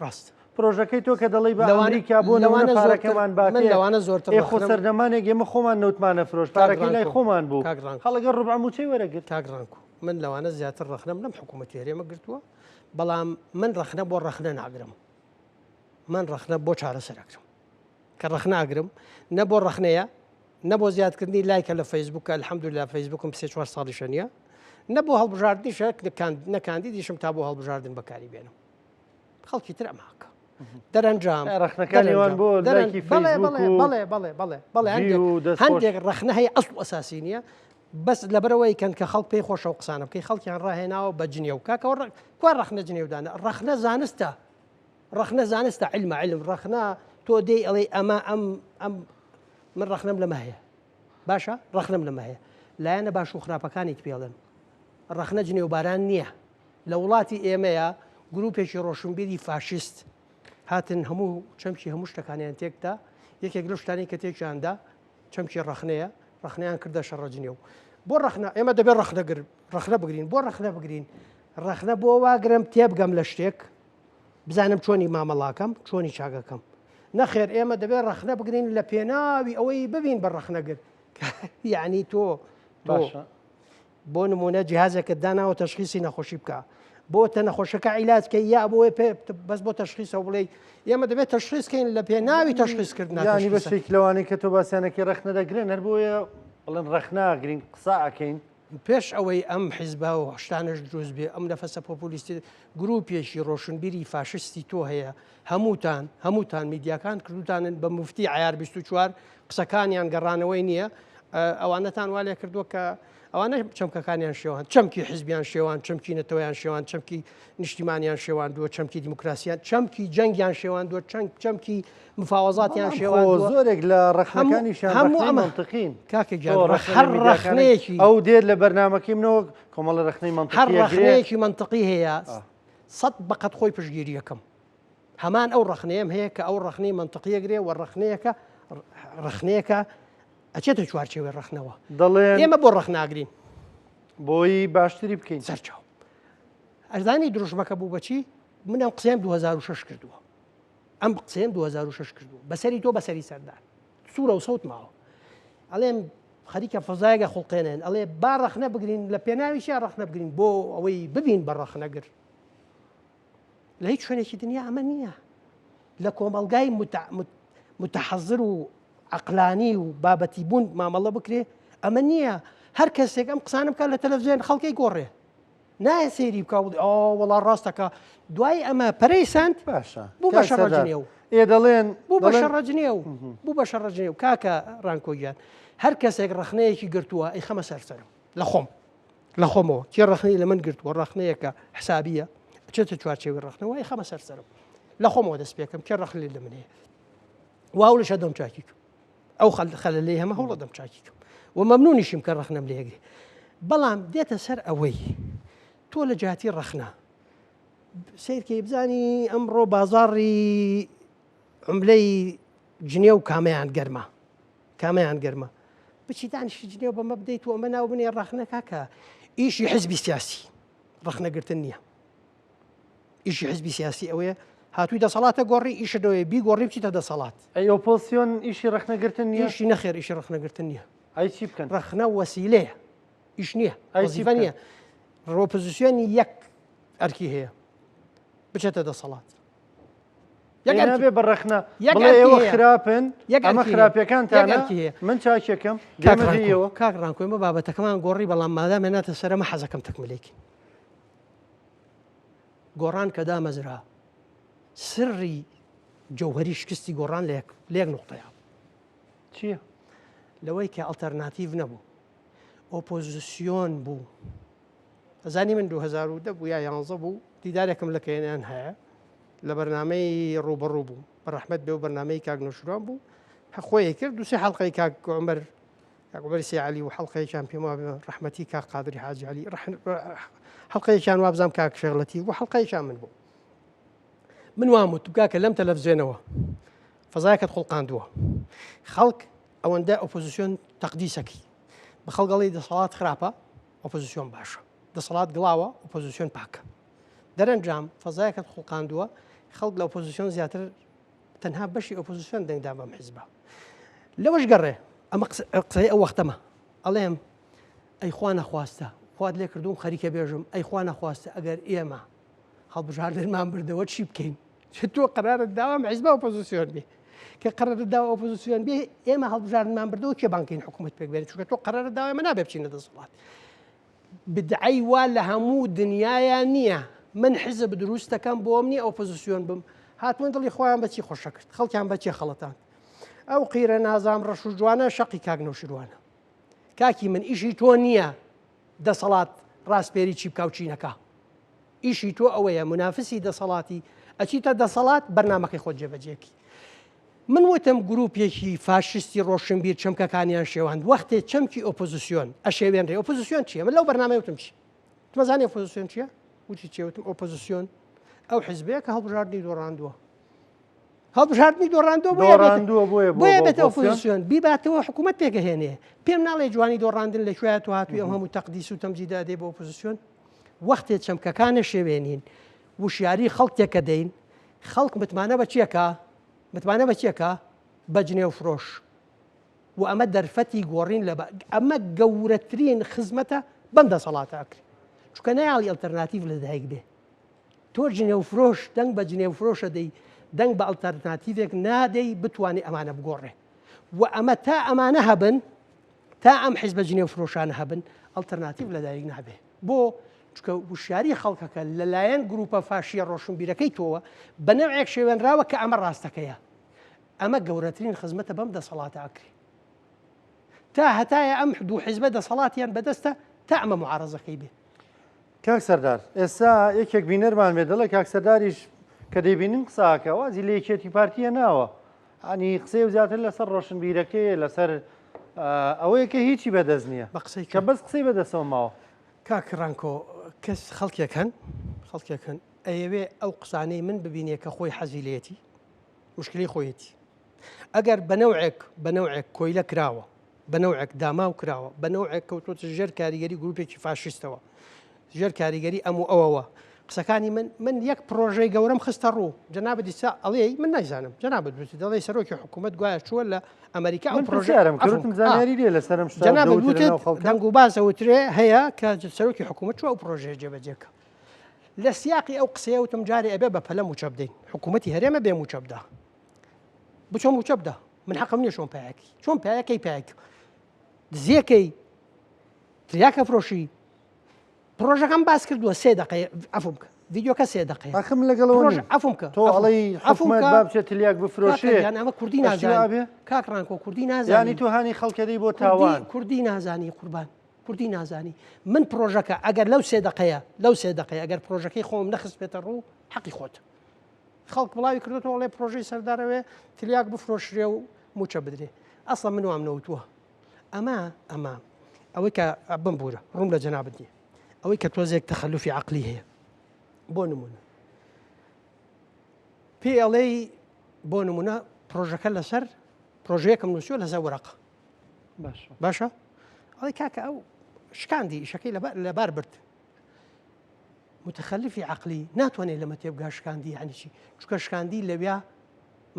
ڕاست. پرۆژەکەی تۆ کە دەڵێی بە ئەمریکا بۆ نموونە پارەکەمان باتێ، لەوانە زۆرتر ئێ خۆ سەردەمانێک ئێمە خۆمان نەوتمان ئەفرۆشت، پارەکەی لای خۆمان بوو، خەڵک ئەگەر ڕوبع مووچەی وەرەگرت. کاک ڕانکۆ، من لەوانە زیاتر ڕەخنەم لەم حکوومەتی هەرێمە گرتووە، بەڵام من ڕەخنە بۆ ڕەخنە ناگرم، من ڕەخنە بۆ چارەسەر ئەگرم. کە ڕەخنە ئەگرم نە بۆ ڕەخنەیە، نە بۆ زیادکردنی لایکە لە فەیسبووک کە الحمدللە فەیسبووکم سێ چوار ساڵیشە نییە، نە بۆ هەڵبژاردنیشە نە کاندیدیشم تا بۆ هەڵبژاردن بەکاری بێنم. خەڵکی تر ئەمە هەقە. دەرەنجام ڕەخنەکانی وان بۆ لایکی فەیسبووک و بەڵێ بەڵێ بەڵێ بەڵێ ڤیو و دەستخۆش. هەندێک ڕەخنە هەیە ئەسڵ و ئەساسی نییە، بەس لەبەرئەوەی کەن کە خەڵک پێی خۆشە و قسانە بکەی خەڵکیان ڕاهێناوە بە جنێو کاکە ئەوە کوا ڕەخنە جنێودانە ڕەخنە زانستە ڕەخنە زانستە علمە علم ڕەخنە تۆ دێی ئەڵێی ئەمە ئەم ئەم من ڕەخنەم لەمە هەیە باشە ڕەخنەم لەمە هەیە لایەنە باش و خراپەکانیت پێڵێم ڕەخنە جنێوباران نییە لە وڵاتی ئێمەیە گروپێکی ڕۆشنبیری فاشیست هاتن هەموو چەمکی هەموو شتەکانیان تێکدا یەکێک لەو شتانەی کە تێکیاندا چەمکی ڕەخنەیە، ڕەخنەیان کردە شەڕە جنێو. بۆ ڕەخنە، ئێمە دەبێت ڕەخنەگر، ڕەخنە بگرین. بۆ ڕەخنە بگرین؟ ڕەخنە بۆ واگرم تێبگەم لە شتێک، بزانم چۆنی مامەڵاکەم، چۆنی چاکەکەم. نەخێر ئێمە دەبێت ڕەخنە بگرین لە پێناوی ئەوەی ببین بە ڕەخنەگر. یعنی تۆ تۆ بۆ نمونە جیهازێکت داناوە تەشخیسی نەخۆشی بکە بۆ تە نەخۆشەکە عیلاج کەی یا بۆ بەس بۆ تەشخیسەوە بڵێ ئێمە دەبێت تەشخیسکەین لە پێناوی تەشخیسکردن ینی بەشێک لەوانەی کە تۆ باسیانەکەی ڕەخنە دەگرن هەر بۆیە بڵێن ڕەخناگرین قسە ئەکەین. پێش ئەوەی ئەم حیزبە و شتانەش دروست بێ ئەم نەفەسە پۆپۆلیستی گروپێکی ڕۆشنبیری فاشستی تۆ هەیە هەمووتان هەمووتان میدیاکان کردوتانن بە مفتی عیار 24 قسەکانیان گەڕانەوەی نییە ئەوانەتان وا لێ کردووە کە ئەوانە چەمکەکانیان شێوان چەمکی حزبیان شێوان چەمکی نەتەوەیان شێوان چەمکی نیشتیمانیان شێواندووە چەمکی دیموکراسیان چەمکی جەنگیان شێواندووە چەند چەمکی مفاوەزاتیان شێواندووە زۆرێک لە ڕەخنەکانیشیان هەموو ئەمە مەنتقین کاکە گیان هەر ڕەخنەیەکی ئەو دێت لە بەرنامەکەی منەوە کۆمەڵە ڕەخنەی مەنتقی هەر ڕەخنەیەکی مەنتقی هەیە سەد بەقەت خۆی پشتگیریەکەم هەمان ئەو ڕەخنەیەم هەیە کە ئەو ڕەخنەی مەنتقیە گرێ و ڕەخنەیەکە ڕەخنەیەکە ئەچێتە چوارچێوەی ڕەخنەوە. دەڵێن. ئێمە بۆ ڕەخناگرین؟ بۆی باشتری بکەین. سەرچاو. ئەزانی دروشمەکە بوو بەچی؟ من ئەم قسەیەم 2006 کردووە. ئەم قسەیەم 2006 کردووە. بەسەری تۆ بەسەری سەردار. سوورە و سەوت ماوە. ئەڵێم خەریکە فەزایەکە خوڵقێنێن. ئەڵێ با ڕەخنە بگرین لە پێناویشیا ڕەخنە بگرین بۆ ئەوەی ببین بە ڕەخنەگر. لە هیچ شوێنێکی دنیا ئەمە نییە. لە کۆمەڵگای متحەزر و عەقلانی و بابەتی بوون مامەڵە بکرێ ئەمە نییە هەر کەسێک ئەم قسانە بکات لە تەلەڤزیۆن خەڵکی گۆڕێ نایە سەیری بکە بڵێ ئەو وەڵا ڕاستەکە دوای ئەمە پەرەی سەند باشە بوو بە شەڕەجنێو ئێ دەڵێن بوو بە شەڕەجنێو بوو بە شەڕەجنێو کاکە ڕانکۆ گیان هەر کەسێک ڕەخنەیەکی گرتووە ئەی خەمە سەر سەرم لە خۆم لە خۆمەوە کێ ڕەخنەی لە من گرتووە ڕەخنەیەکە حسابیە ئەچێتە چوارچێوەی ڕەخنەوە ئەی خەمە سەر سەرم لە خۆمەوە دەست پێکەم کێ ڕەخنەی لە من هەیە واولش هەدەم چاکی ئەو خەلەلەی هەمە هەوڵەدەم چاکی کەم و مەمنونیشیم کە ڕەخنەم لێگرێ بەڵام دێتە سەر ئەوەی تۆ لە جیاتی ڕەخنە سیرکەی بزانی ئەمڕۆ بازاڕی عملەی جنێو کامەیان گەرمە کامەیان گەرمە بچی دانیشی جنێو بەمە بدەیت و ئەمە ناو بنێ ڕەخنە کاکە ئیشی حزبی سیاسی ڕەخنەگرتن نییە ئیشی حزبی سیاسی ئەوەیە هاتووی دەسەڵاتە گۆڕی ئیشە دەوەیە بیگۆڕی بچیتە دەسەڵات. ئەی ئۆپۆزسیۆن ئیشی ڕەخنەگرتن نییە؟ ئیشی نەخێر ئیشی ڕەخنەگرتن نییە. ئەی چی بکەن؟ ڕەخنە وەسیلەیە ئیش نییە ئەی چی وەزیفە بکەن؟ نییە. ئۆپۆزسیۆن یەک ئەرکی هەیە بچێتە دەسەڵات. یەک ئەرکی نابێ بە ڕەخنە یەک بڵێ ئێوە خراپن یەک ئەمە خراپەکانتانە من چاکێکم کاک ڕانکۆ کاک ڕانکۆ ئێمە بابەتەکەمان گۆڕی بەڵام مادام هێناتە سەر ئەمە حەزەکەم تەکملێکی گۆڕان کە دامەزرا سری جەوهری شکستی گۆڕان لە یەک نقطەیە چییە؟ لەوەی کە ئەڵتەرناتیڤ نەبوو ئۆپۆزیسیۆن بوو ئەزانی من 2010 بوو یا 11 بوو دیدارێکم لە کەێنیان هەیە لە بەرنمەی ڕوبەڕوو بوو بەڕەحمەت بێ و بەرنمەی کاک نەوشیروان بوو خۆی کرد دوسێ حڵلقەی کاک عمر کاک عومەری سەی عەلی و حەڵقەیەکیان پێم وابێ ڕەحمەتی کاک قادری حاجی عەلی حەڵقەیەکیان وابزانم کاک شێخ لەتیف بوو حەڵقەیەکیان من بوو من وام وت کاکە لەم تەلەڤزیۆنەوە فەزایەکەت خوڵقاندووە خەڵک ئەوەندە ئۆپۆزیسیۆن تەقدیسەکەی بە خەڵگەڵی دەسەڵات خراپە ئۆپۆزیسیۆن باشە دەسەڵات گڵاوە ئۆپۆزیسیۆن پاکە دەرەنجام فەزایەکەت خوڵقاندووە خەڵک لە ئۆپۆزیسیۆن زیاتر تەنها بەشی ئۆپۆزیسیۆن دەنگدان بەم حیزبە لەوەش گەڕێ ئەمە قسەی ئەو وەختەمە ئەڵێم ئەی خوا نەخواستە خوات لێ کردوم خەریکە بێژم ئەی خوا نەخواستە ئەگەر ئێمە هەڵبژاردنمان بردەوە چی بکەین چ تۆ قرارت داوام حیزبە ئۆپۆزیسیۆن بێ کە قرارت داوە ئۆپۆزیسیۆن بێ ئێمە هەڵبژاردنمان بردەوە کێ بانکەین حکوومەت پێک بێنێت چونکە تۆ قرارت داوە ئێمە نابێ بچینە دەسەڵات بدعەی وا لە هەموو دنیایا نییە من حزب دروست دەکەم بۆم نییە ئۆپۆزیسیۆن بم هاتوون دڵی خۆیان بەچی خۆشە کرد خەڵکیان بەچێ خەڵەتان ئەو قیرە نازام ڕەش و جوانە شەقی کاک نەوشیروانە کاکی من ئیشی تۆ نییە دەسەڵات ڕاستپێری چی بکا و چی نەکا ئیشی تۆ ئەوەیە منافسی دەسەڵاتی ئەچیتە دەسەڵات بەرنمەکەی خۆت جێبەجێکی من وتم گروپێکی فاشیستی ڕۆشنبیر چەمکەکانیان شێواند، وەختێ چەمکی ئۆپۆزسیۆن ئەشێوێنرێ، ئۆپۆزسیۆن چییە؟ من لەو بەرنامەیە وتم چی؟ وتم ئەزانی ئۆپۆزسیۆن چییە؟ وتی چییە؟ وتم ئۆپۆزسیۆن ئەو حزبەیە کە هەڵبژاردنی دۆڕاندووە. هەڵبژاردنی دۆڕاندووە بۆیە بێتە دۆڕاندووە بۆیە بووە بۆیە بە بێتە ئۆپۆزسیۆن؟ ئۆپۆزسیۆن بیباتەوە حکوومەت پێکەهێنێ. پێم ناڵێ جوانی دۆڕاندن لە کوێیە تۆ هاتووی ئەم هەموو تەقدیس و تەمجیدە ئەدەی بە ئۆپۆزسیۆن؟ وەختێ چەمکەکان ئەشێوێنین، وشیاری خەڵک تێکەدەین، خەڵک متمانە بە چیەکا؟ متمانە بە کێکە؟ بە جنێو فرۆش. و ئەمە دەرفەتی گۆڕین لە ئەمە گەورەترین خزمەتە بەم دەسەڵاتە ئەکرێ. چونکە نایاڵی ئەلتەرناتیڤ لە دایک بێ. تۆ جنێو فرۆش دەنگ بە جنێو فرۆشە دەی دەنگ بە ئەلتەرناتیڤێک نادەی بتوانێ ئەمانە بگۆڕێ. و ئەمە تا ئەمانە هەبن تا ئەم حیزبە جنێو فرۆشانە هەبن ئەلتەرناتیڤ لە دایک نابێ. بۆ؟ چونکە وشیاری خەڵکەکە لەلایەن گروپە فاشیە ڕۆشنبیرەکەی تۆوە بە نەوعێک شێوێنراوە کە ئەمە ڕاستەکەیە. ئەمە گەورەترین خزمەتە بەم دەسەڵاتە ئەکرێ. تا هەتایە ئەم دوو حیزبە دەسەڵاتیان بەدەستە تا ئەمە معارەزەکەی بێ. کاک سەردار ئێستا یەکێک بینەرمان بێ دەڵێ کاک سەرداریش کە دەیبینین قساکە وازی لە یەکێتی پارتیە ناوە ینی قسەی و زیاتر لەسەر ڕۆشنبیرەکەیە لەسەر ئەوەیە کە هیچی بەدەست نییە بە قسەی کە بەس قسەی بەدەستەوە ماوە. کاک ڕانکۆ کەس خەڵکێک هەن خەڵکێک هەن ئەیەوێ ئەو قسانەی من ببینێ کە خۆی حەزی لێتی مشکلی خۆیەتی ئەگەر بە نەوعێک بە نەوعێک کۆیلە کراوە بە نەوعێک داماو کراوە بە نەوعێک کەوتۆتە ژێر کاریگەری گروپێکی فاشیستەوە ژێر کاریگەری ئەم و ئەوەوە قسەکانی من من یەک پرۆژەی گەورەم خستە ڕوو جەنابت دیسا ئەڵێی من نایزانم جەنابت وتت دەڵێی سەرۆکی حکوومەت گوایە چووە لە ئەمریکا ئەو من پرۆژە پرسیارم کرد عەفوم وتم کە. زانیاری لێ لەسەرم شتە جەنابت دەوترێ وتت لەناو خەڵکە دەنگ و باس ئەوترێ هەیە کە سەرۆکی حکوومەت چووە ئەو پرۆژەیە جێبەجێ کە لە سیاقی ئەو قسەیە وتم جارێ ئەبێ بە پەلە مووچە بدەین حکوومەتی هەرێمە بێ مووچە بدا بچۆ مووچە بدە من حەقم نییە چۆن پایەکی چۆن پایەکەی پایەک دزیەکەی تریاکە فرۆشی پڕۆژەکەم باس کردووە سێ دەقەیە عەفوم بکە ڤیدیۆکە سێ دەقەیە ئاخر من لەگەڵ ئەوە نیم. عەفوم بکە تۆ ئەڵێی حکومەت با بچێت تلیاک بفرۆشێ یان ئەمە کوردی ئەشتی نازانی وابێ؟ کاک ڕانکۆ کوردی نازانی یانی تۆ هانی خەڵکەدەی بۆ تاوان کوردی نازانی قوربان کوردی نازانی من پڕۆژەکە ئەگەر لەو سێ دەقەیە لەو سێ دەقەیە ئەگەر پڕۆژەکەی خۆم نەخستبێتە ڕوو حەقی خۆت خەڵک بڵاوی کردوەوە ئەڵێ پڕۆژەی سەردارەوێ تلیاک بفرۆشرێ و موچە بدرێ. ئەسڵا من وام نەوتووە. ئەمە ئەمە ئەوەی کە بمبوورە ڕووم لە جەنابت نییە. ئەوەی کە تۆزێک تەخەلوفی عەقلی هەیە. بۆ نمونە پێی ئەڵێی بۆ نمونە پرۆژەکە لەسەر پرۆژەیەکم نووسیوە لەسەر وەرەقە باشە ئەڵێ کاکە ئەو شکاندی ئیشەکەی لەبار برد متخلفی عقلی ناتوانێت لەمە تێبگا شکاندی یعنی چی چونکە شکاندی لەویا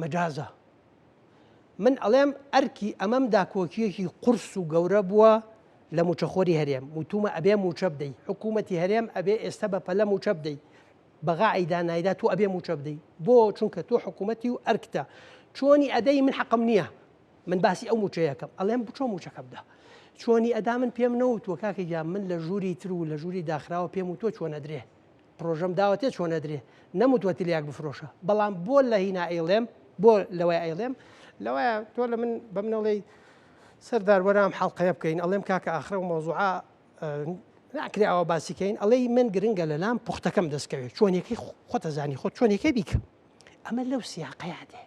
مەجازە من ئەڵێم ئەرکی ئەمەم داکۆکیەکی قورس و گەورە بووە لە موچەخۆری هەرێم وتومە ئەبێ موچە بدەی حکوومەتی هەرێم ئەبێ ئێستا بە پەلە موچە بدەی بەغا ئەیدا نایدا تۆ ئەبێ موچە بدەی بۆ چونکە تۆ حکوومەتی و ئەرکتە چۆنی ئەدەی من حەقم نییە من باسی ئەو موچەیەکەم ئەڵێم بچۆ موچەکە بدە چۆنی ئەدا من پێم نەوتووە کاکە گیان من لە ژووری تر و لە ژووری داخراوە پێم وتووە چۆن ئەدرێ پرۆژەم داوەتێ چۆن ئەدرێ نەموتووە تلیاک بفرۆشە بەڵام بۆ لە هینا ئەیڵێم بۆ لەوەی ئەیڵێم لەوەیە تۆ لە من بە منەڵێی سەردار وەرە ئەم حەڵقەیە بکەین ئەڵێم کاکە ئاخرە و مەوزوعە ناکرێ ئەوە باسی کەین ئەڵێی من گرنگە لەلام پوختەکەم دەستکەوێت چۆنیەکەی خۆتەزانی خۆت چۆنیەکەی بیکە ئەمە لەو سیاقەیە دێ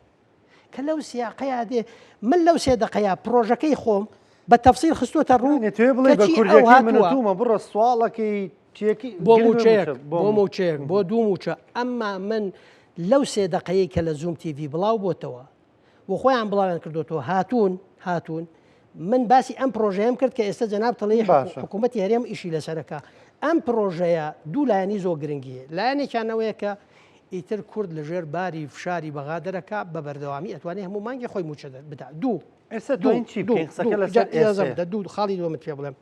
کە لەو سیاقەیا دێ من لەو سێ دەقەیا پرۆژەکەی خۆم بە تەفسیل خستووەتە ڕوو نێتەوێ بڵێ بە کەچی ئەو کوردیەکەی من و هاتووە تومە بڕە سواڵەکەی چیەکەی بۆ گرنگ مووچەیەک مووچە بۆ بۆ مووچەیەک بۆ دوو مووچە ئەمما من لەو سێ دەقەیەی کە لە زووم تیڤی بڵاو بۆتەوە و خۆیان بڵاویان کردوتەوە هاتوون هاتوون من باسی ئەم پرۆژەیەم کرد کە ئێستا جەناب تەڵی باشە. حکوومەتی هەرێم ئیشی لەسەرەکە ئەم پرۆژەیە دوو لایەنی زۆر گرنگی هەیە لایەنێکیان ئەوەیە کە ئیتر کورد لە ژێر باری فشاری بەغا دەرەکا بە بەردەوامی ئەتوانێ هەموو مانگێ خۆی مووچە بدا دوو ئێستا دوو چی بکەین قسەکە لەسەر ئێستا دوو خاڵی دووەمت پێ بڵێم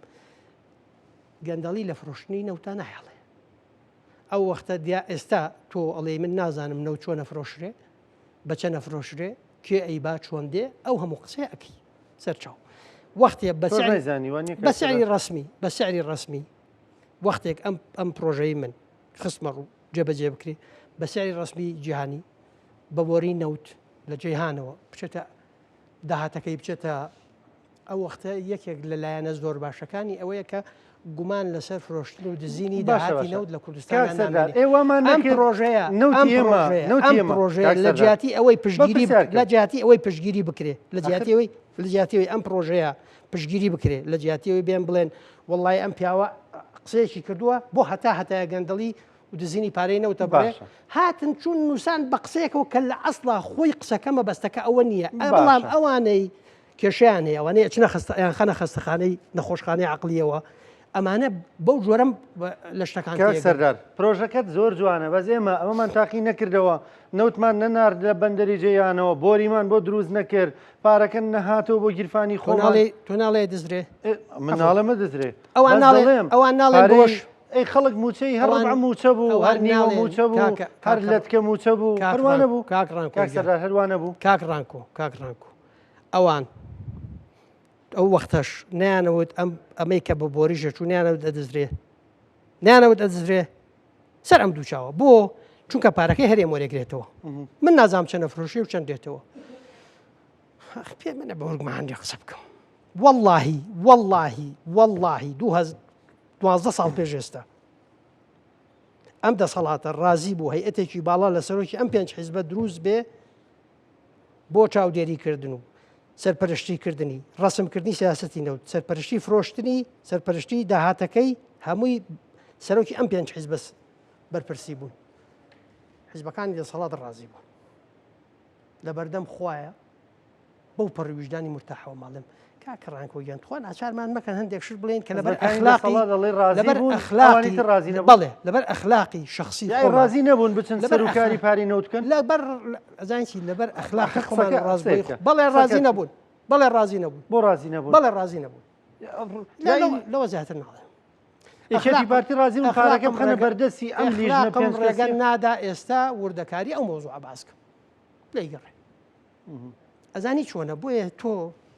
گەندەڵی لە فرۆشتنی نەوتا نایەڵێ ئەو وەختە دیا ئێستا تۆ ئەڵێ من نازانم نەوت چۆنە فرۆشرێ بە چەنە فرۆشرێ کێ ئەیبا چۆن دێ ئەو هەموو قسەیە ئەکەی سەرچاو وەختێ بە سعری ڕسمی بە سعری ڕسمی وەختێک ئەم ئەم پرۆژەی من خستمە ڕوو جێبەجێ بکرێ بە سعری ڕەسمی جیهانی بە بۆری نەوت لە جیهانەوە بچێتە داهاتەکەی بچێتە ئەو وەختە یەکێک لە لایەنە زۆر باشەکانی ئەوەیە کە گومان لەسەر فرۆشتن و دزینی داهاتی نەوت لە کوردستان ئەم پرۆژەیە ئەم پرۆژەیە لە جیاتی ئەوەی پشتگیری لە جیاتی ئەوەی پشتگیری بکرێ لە جیاتی ئەوەی لە جیاتی ئەوەی ئەم پرۆژەیە پشتگیری بکرێ لە جیاتی ئەوەی بێن بڵێن وەڵای ئەم پیاوە قسەیەکی کردووە بۆ هەتا هەتایە گەندەڵی و دزینی پارەی نەوتە بڕێ هاتن چون نووسان بە قسەیەکەوە کە لە ئەسڵا خۆی قسەکە مەبەستەکە ئەوە نییە بەڵام ئەوانەی کێشیان هەیە ئەوانەیە چنە خستە یان خەنە خەستەخانەی نەخۆشخانەی عقلیەوە ئەمانە بەو جۆرەم لە شتەکان سەردار پرۆژەکەت زۆر جوانە بەس ئێمە ئەمەمان تاقی نەکردەوە نەوتمان نەنارد لە بەندەری جەیانەوە بۆریمان بۆ دروست نەکرد پارەکە نەهاتەوە بۆ گیرفانی خۆماڵی تۆ ناڵێ دزرێ من ناڵێمە دزرێ ئەوان ناڵێم ئەوان ناڵێن بۆش ئەی خەڵک موچەی هەر ڕبع موچە بوو هەر نیوە موچە بوو هەر لەتکە موچە بوو هەروانە بوو کاک ڕانکۆ سەردار هەروانە بوو کاک ڕانکۆ کاک ڕانکۆ ئەوان ئەو وەختەش نیانەوت ئەم ئەمەی کە بە بۆریژە چوو نیانەوت ئەدزرێ نیانەوت ئەدزرێ سەر ئەم دوو چاوە بۆ چونکە پارەکەی هەرێم وەرەگرێتەوە من نازانم چەنە فرۆشی و چەند دێتەوە پێ منە بە ورگمان قسە بکەم واللهی واللهی واللهی دوازدە ساڵ پێش ئێستا ئەم دەسەڵاتە ڕازی بوو هەیئەتێکی باڵا لە سەرۆکی ئەم پێنج حیزبە دروست بێ بۆ چاودێریکردن و سەرپەرشتیکردنی ڕەسمکردنی سیاسەتی نەوت، سەرپەرشتی فرۆشتنی، سەرپەرشتی داهاتەکەی، هەمووی سەرۆکی ئەم پێنج حیزبە بەرپرسی بوون. حیزبەکانی دەسەڵات ڕازی بوون. لە بەردەم خوایە بەو پەڕی ویژدانی مورتاحەوە ماڵێم کاکە ڕانکۆ گیان تخوا ناچارمان مەکەن هەندێک شت بڵێن کە لەبەر ئەخلاقی لەبەر ئەخلاقی ڕازی بەڵێ لەبەر ئەخلاقی شخصی ڕازی نەبوون بچن سەر و کاری پاری نەوت بکەن لەبەر ئەزانی چی لەبەر ئەخلاقی خۆمان ڕاست بەڵێ ڕازی نەبوون بەڵێ ڕازی نەبوون بۆ ڕازی نەبوون بەڵێ ڕازی نەبوون لەوە زیاتر ناڵێم یەکێتی پارتی ڕازی بوون پارەکە بخەنە بەردەستی ئەم لیژنە پێنج ڕێگە نادا ئێستا وردەکاری ئەو مەوزوعە باس کەم لێی گەڕێ ئەزانی چۆنە بۆیە تۆ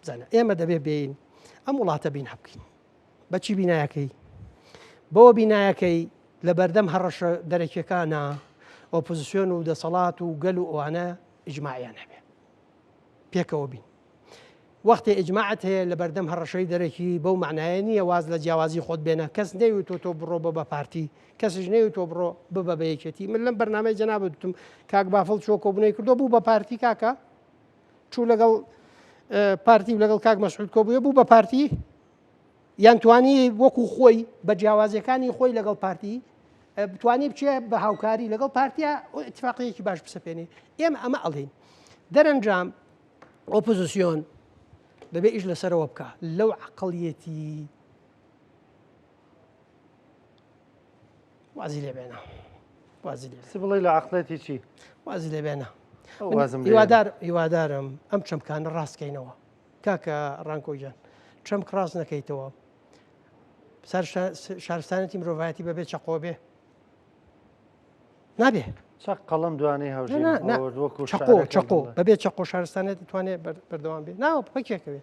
بزانە ئێمە دەبێ بێین ئەم وڵاتە بینا بکەین بەچی بینایەکەی بەوە بینایەکەی لە بەردەم هەڕەشە دەرەکیەکانە ئۆپۆزیسیۆن و دەسەڵات و گەل و ئەوانە ئیجماعیان هەبێ پێکەوە بین وەختێ ئیجماعت هەیە لە بەردەم هەڕەشەی دەرەکی بەو معنایە نییە واز لە جیاوازی خۆت بێنە کەس نەیوتۆ تۆ بڕۆ بە بە پارتی کەسیش نەیوتۆ بڕۆ ببە بە یەکێتی من لەم بەرنامەی جەنابت وتم کاک بافڵ چووە کۆبوونەوەی کردووە بوو بە پارتی کاکە چوو لەگەڵ پارتی و لەگەڵ کاک مەسعود کۆبووە بوو بە پارتی یان توانی وەکو خۆی بە جیاوازیەکانی خۆی لەگەڵ پارتی بتوانی بچێ بە هاوکاری لەگەڵ پارتیا اتفاقیەکی باش بسەپێنێ ئێمە ئەمە ئەڵین دەرەنجام ئۆپۆزیسیۆن دەبێ ئیش لەسەرەوە بکە لەو عقلیەتی وازی لێ بێنە وازی لێ بڵێ لە عقلەتی چی وازی لێ بێنە هیوادار هیوادارم ئەم چەمکانە ڕاستکەینەوە کاکە ڕانکۆ گیان چەمک ڕاست نەکەیتەوە شارستانێتی مرۆڤایەتی بەبێ چەقۆ بێ نابێ چەق قەڵم دوانەی هەوژین چەقۆ چەقۆ بەبێ چەقۆ شارستانێت دەتوانێت بەردەوام بێ ناوە پەکێکەوێ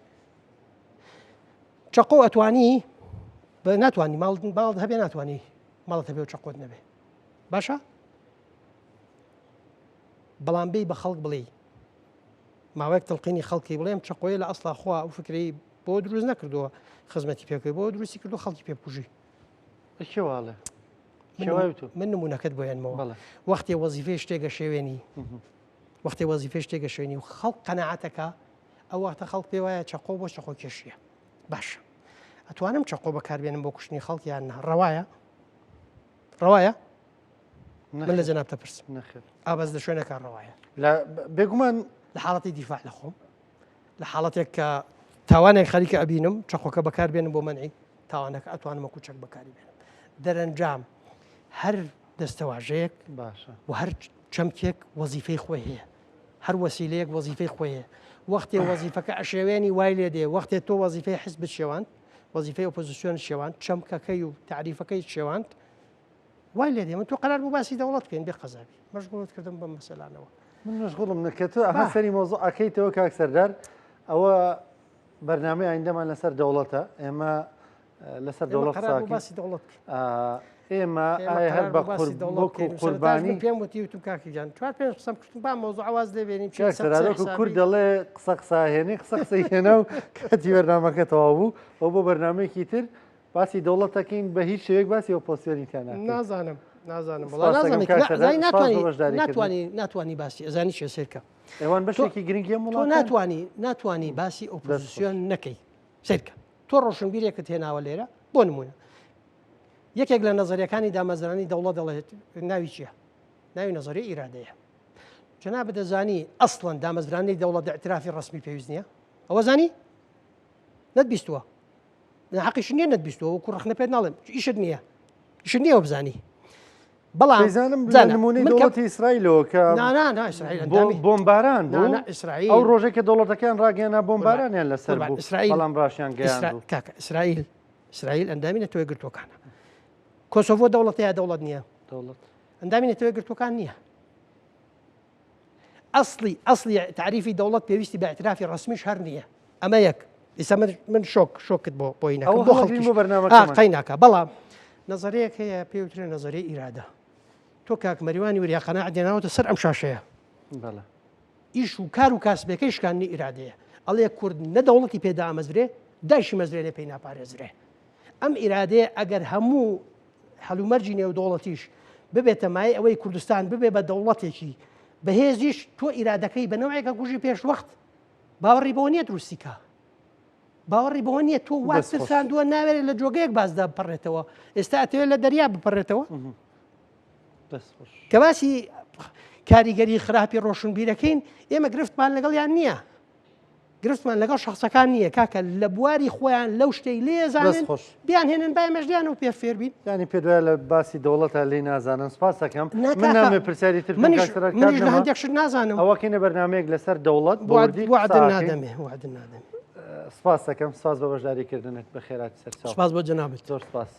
چەقۆ ئەتوانی بە ناتوانانی ماڵ ماڵ هەبێ ناتوانانی ماڵت هەبێ و چەقۆت نەبێ باشە بەڵام بێ بە خەڵک بڵێ ماوەیەک تەڵقینی خەڵکی بڵێم چەقۆیە لە ئەسڵا خوا ئەو فکرەی بۆ دروست نەکردووە خزمەتی پێ بکەی بۆ دروستی کردو خەڵکی پێ بکوژی. کێ واڵێ؟ من نمونەکەت بۆ هێنمەوە وەختێ وەزیفەی شتێک گەشێوێنی وەختێ وەزیفەی شتێک گەشێنی و خەڵک قەناعەتەکە ئەو وەختە خەڵک پێ وایە چەقۆ بۆ چەقۆ کێشیە باشە ئەتوانم چەقۆ بەکاربێنم بۆ کوشتنی خەڵک یان نا ڕەوایە ڕەوایە من لە جەنابتە پرسم نەخێر ئابەز لە شوێنەکە ڕەوایە لە بێگومان لە حاڵەتی دیفاع لە خۆم لە حاڵەتێک کە تاوانێک خەریکە ئەبینم چەقۆکە بەکار بێنم بۆ مەنعی تاوانەکە ئەتوانم وەکو چەک بەکاری بێنم دەرەنجام هەر دەستەواژەیەک باشە و هەر چەمکێک وەزیفەی خۆی هەیە هەر وەسیلەیەک وەزیفەی خۆی هەیە وەختێ وەزیفەکە ئەشێوێنی وای لێ دێ وەختێ تۆ وەزیفەی حزبت شێواند وەزیفەی ئۆپۆزیسیۆن شێواند چەمکەکەی و تعریفەکەی شێواند وای لێ دێ من تۆ قەرار بوو باسی دەوڵەت بکەین بێ قەزابی مەشغوڵت کردم بەم مەسەلانەوە. من مەشغوڵم نەکە تۆ ئەها سەری مەوزوع ئەکەیتەوە کاک سەردار ئەوە بەرنامەی ئایندەمان لەسەر دەوڵەتە ئێمە لەسەر دەوڵەت باسی دەوڵەت ئێمە ئایا هەر بە قوربانی پێم وتی وتم کاکی گیان چوار پێنج قسەم کردم با مەوزوع واز لێ بێنین کورد دەڵێ قسە قساهێنی قسە قسەی هێنا و کاتی بەرنامەکە تەواو بوو ئەو بۆ بەرنمەیەکی تر باسی دەوڵەت دەکەین بە هیچ شێوەیەک باسی ئۆپۆزسیۆنی تیا ناکەین. نازانم نازانم وەڵا سپاس دەکەم نازانم کاک سەردار، زانی سپاس بۆ ناتوانی بەشداریکردن. ناتوانی ناتوانی باسی ئەزانی چیە سەیرکە ئێوان تۆ بەشێکی گرنگی ئەم تۆ وڵاتەن. ناتوانی ناتوانی باسی دەست خۆش. ئۆپۆزسیۆن نەکەی سەیرکە تۆ ڕۆشنبیرێکت هێناوە لێرە بۆ نمونە یەکێک لە نەزەریەکانی دامەزرانی دەوڵەت دەڵێت ناوی چییە ناوی نەزەری ئیرادەیە جەنابت دەزانی ئەسڵەن دامەزرانی دەوڵەت اعترافی ڕسمی پێویست نییە ئەوە زانی نەتبیستووە حەقیش نییە نەتبیستووە وەکو ڕەخنە پێت ناڵێم ئیشت نییە ئیشت نییە بزانی بەڵام دەیزانم لە نمونەی دەوڵەتی ئیسرائیلەوە کە بۆمباران بوو ئیسرائیل ئەو ڕۆژێک کە دەوڵەتەکەیان ڕاگەیانا بۆمبارانیان لەسەر بوو ئیسرائیل بەڵام ڕاشیان گەیاند کاکە ئیسرائیل ئیسرائیل ئەندامی نەتەوە یەکگرتووەکانە کۆسۆڤۆ دەوڵەتە یا دەوڵەت نییە دەوڵەت ئەندامی نەتەوە یەکگرتووەکان نییە ئەسڵی ئەسڵی تەعریفی دەوڵەت پێویستی بە ئیعترافی ڕەسمیش هەر نییە ئەمە یەک ئیستا من من شۆک شۆکت بۆ بۆی نەکەم ئەوە بۆ هەڵگرین خەڵکیش بۆ بەرنامەکەمان. قەی ناکا بەڵام نەزەرەیەک هەیە پێی وترێ نەزەرەی ئیرادە تۆ کاک مەریوانی وریا قەناعەت هێناوەتە سەر ئەم شاشەیە بەڵێ ئیش و کار و کاسبەکەی شکاندنی ئیرادەیە ئەڵێ کورد نە دەوڵەتی پێ دامەزرێ دایشی مەزرێنێ پێی ناپارێزرێ ئەم ئیرادەیە ئەگەر هەموو هەلومەرجی نێودەوڵەتیش ببێتە مایەی ئەوەی کوردستان ببێ بە دەوڵەتێکی بەهێزیش تۆ ئیرادەکەی بە نەوعێک ئەکوژی پێش وەخت باوەڕی بەوە نییە دروستی کا باوەڕی بەوە نییە تۆ وا ترساندووە ناوێرێت لە جۆگەیەک بازدا بپەڕێتەوە ئێستا ئەتەوێت لە دەریا بپەڕێتەوە کە باسی کاریگەری خراپی ڕۆشنبیرەکەین ئێمە گرفتمان لەگەڵیان نییە گرفتمان لەگەڵ شەخسەکان نییە کاکە لە بواری خۆیان لەو شتەی لێزانن بیان هێنن با ئێمەش لیان و پێ فێر بین. یانی پێت وایە لە باسی دەوڵەتە لێی نازانن سپاس دەکەم من نامەوێ پرسیاری تر بکەم منیش منیش لە هەندێک شت نازانم ئەوە کەینە بەرنامەیەک لەسەر دەوڵەت بە وردی وعدت نادەمێ وعدت نادەمێ سپاس دەکەم سپاس بە بەشداریکردنت بەخێرات سەرچاو سپاس بۆ جەنابت زۆر سپاس.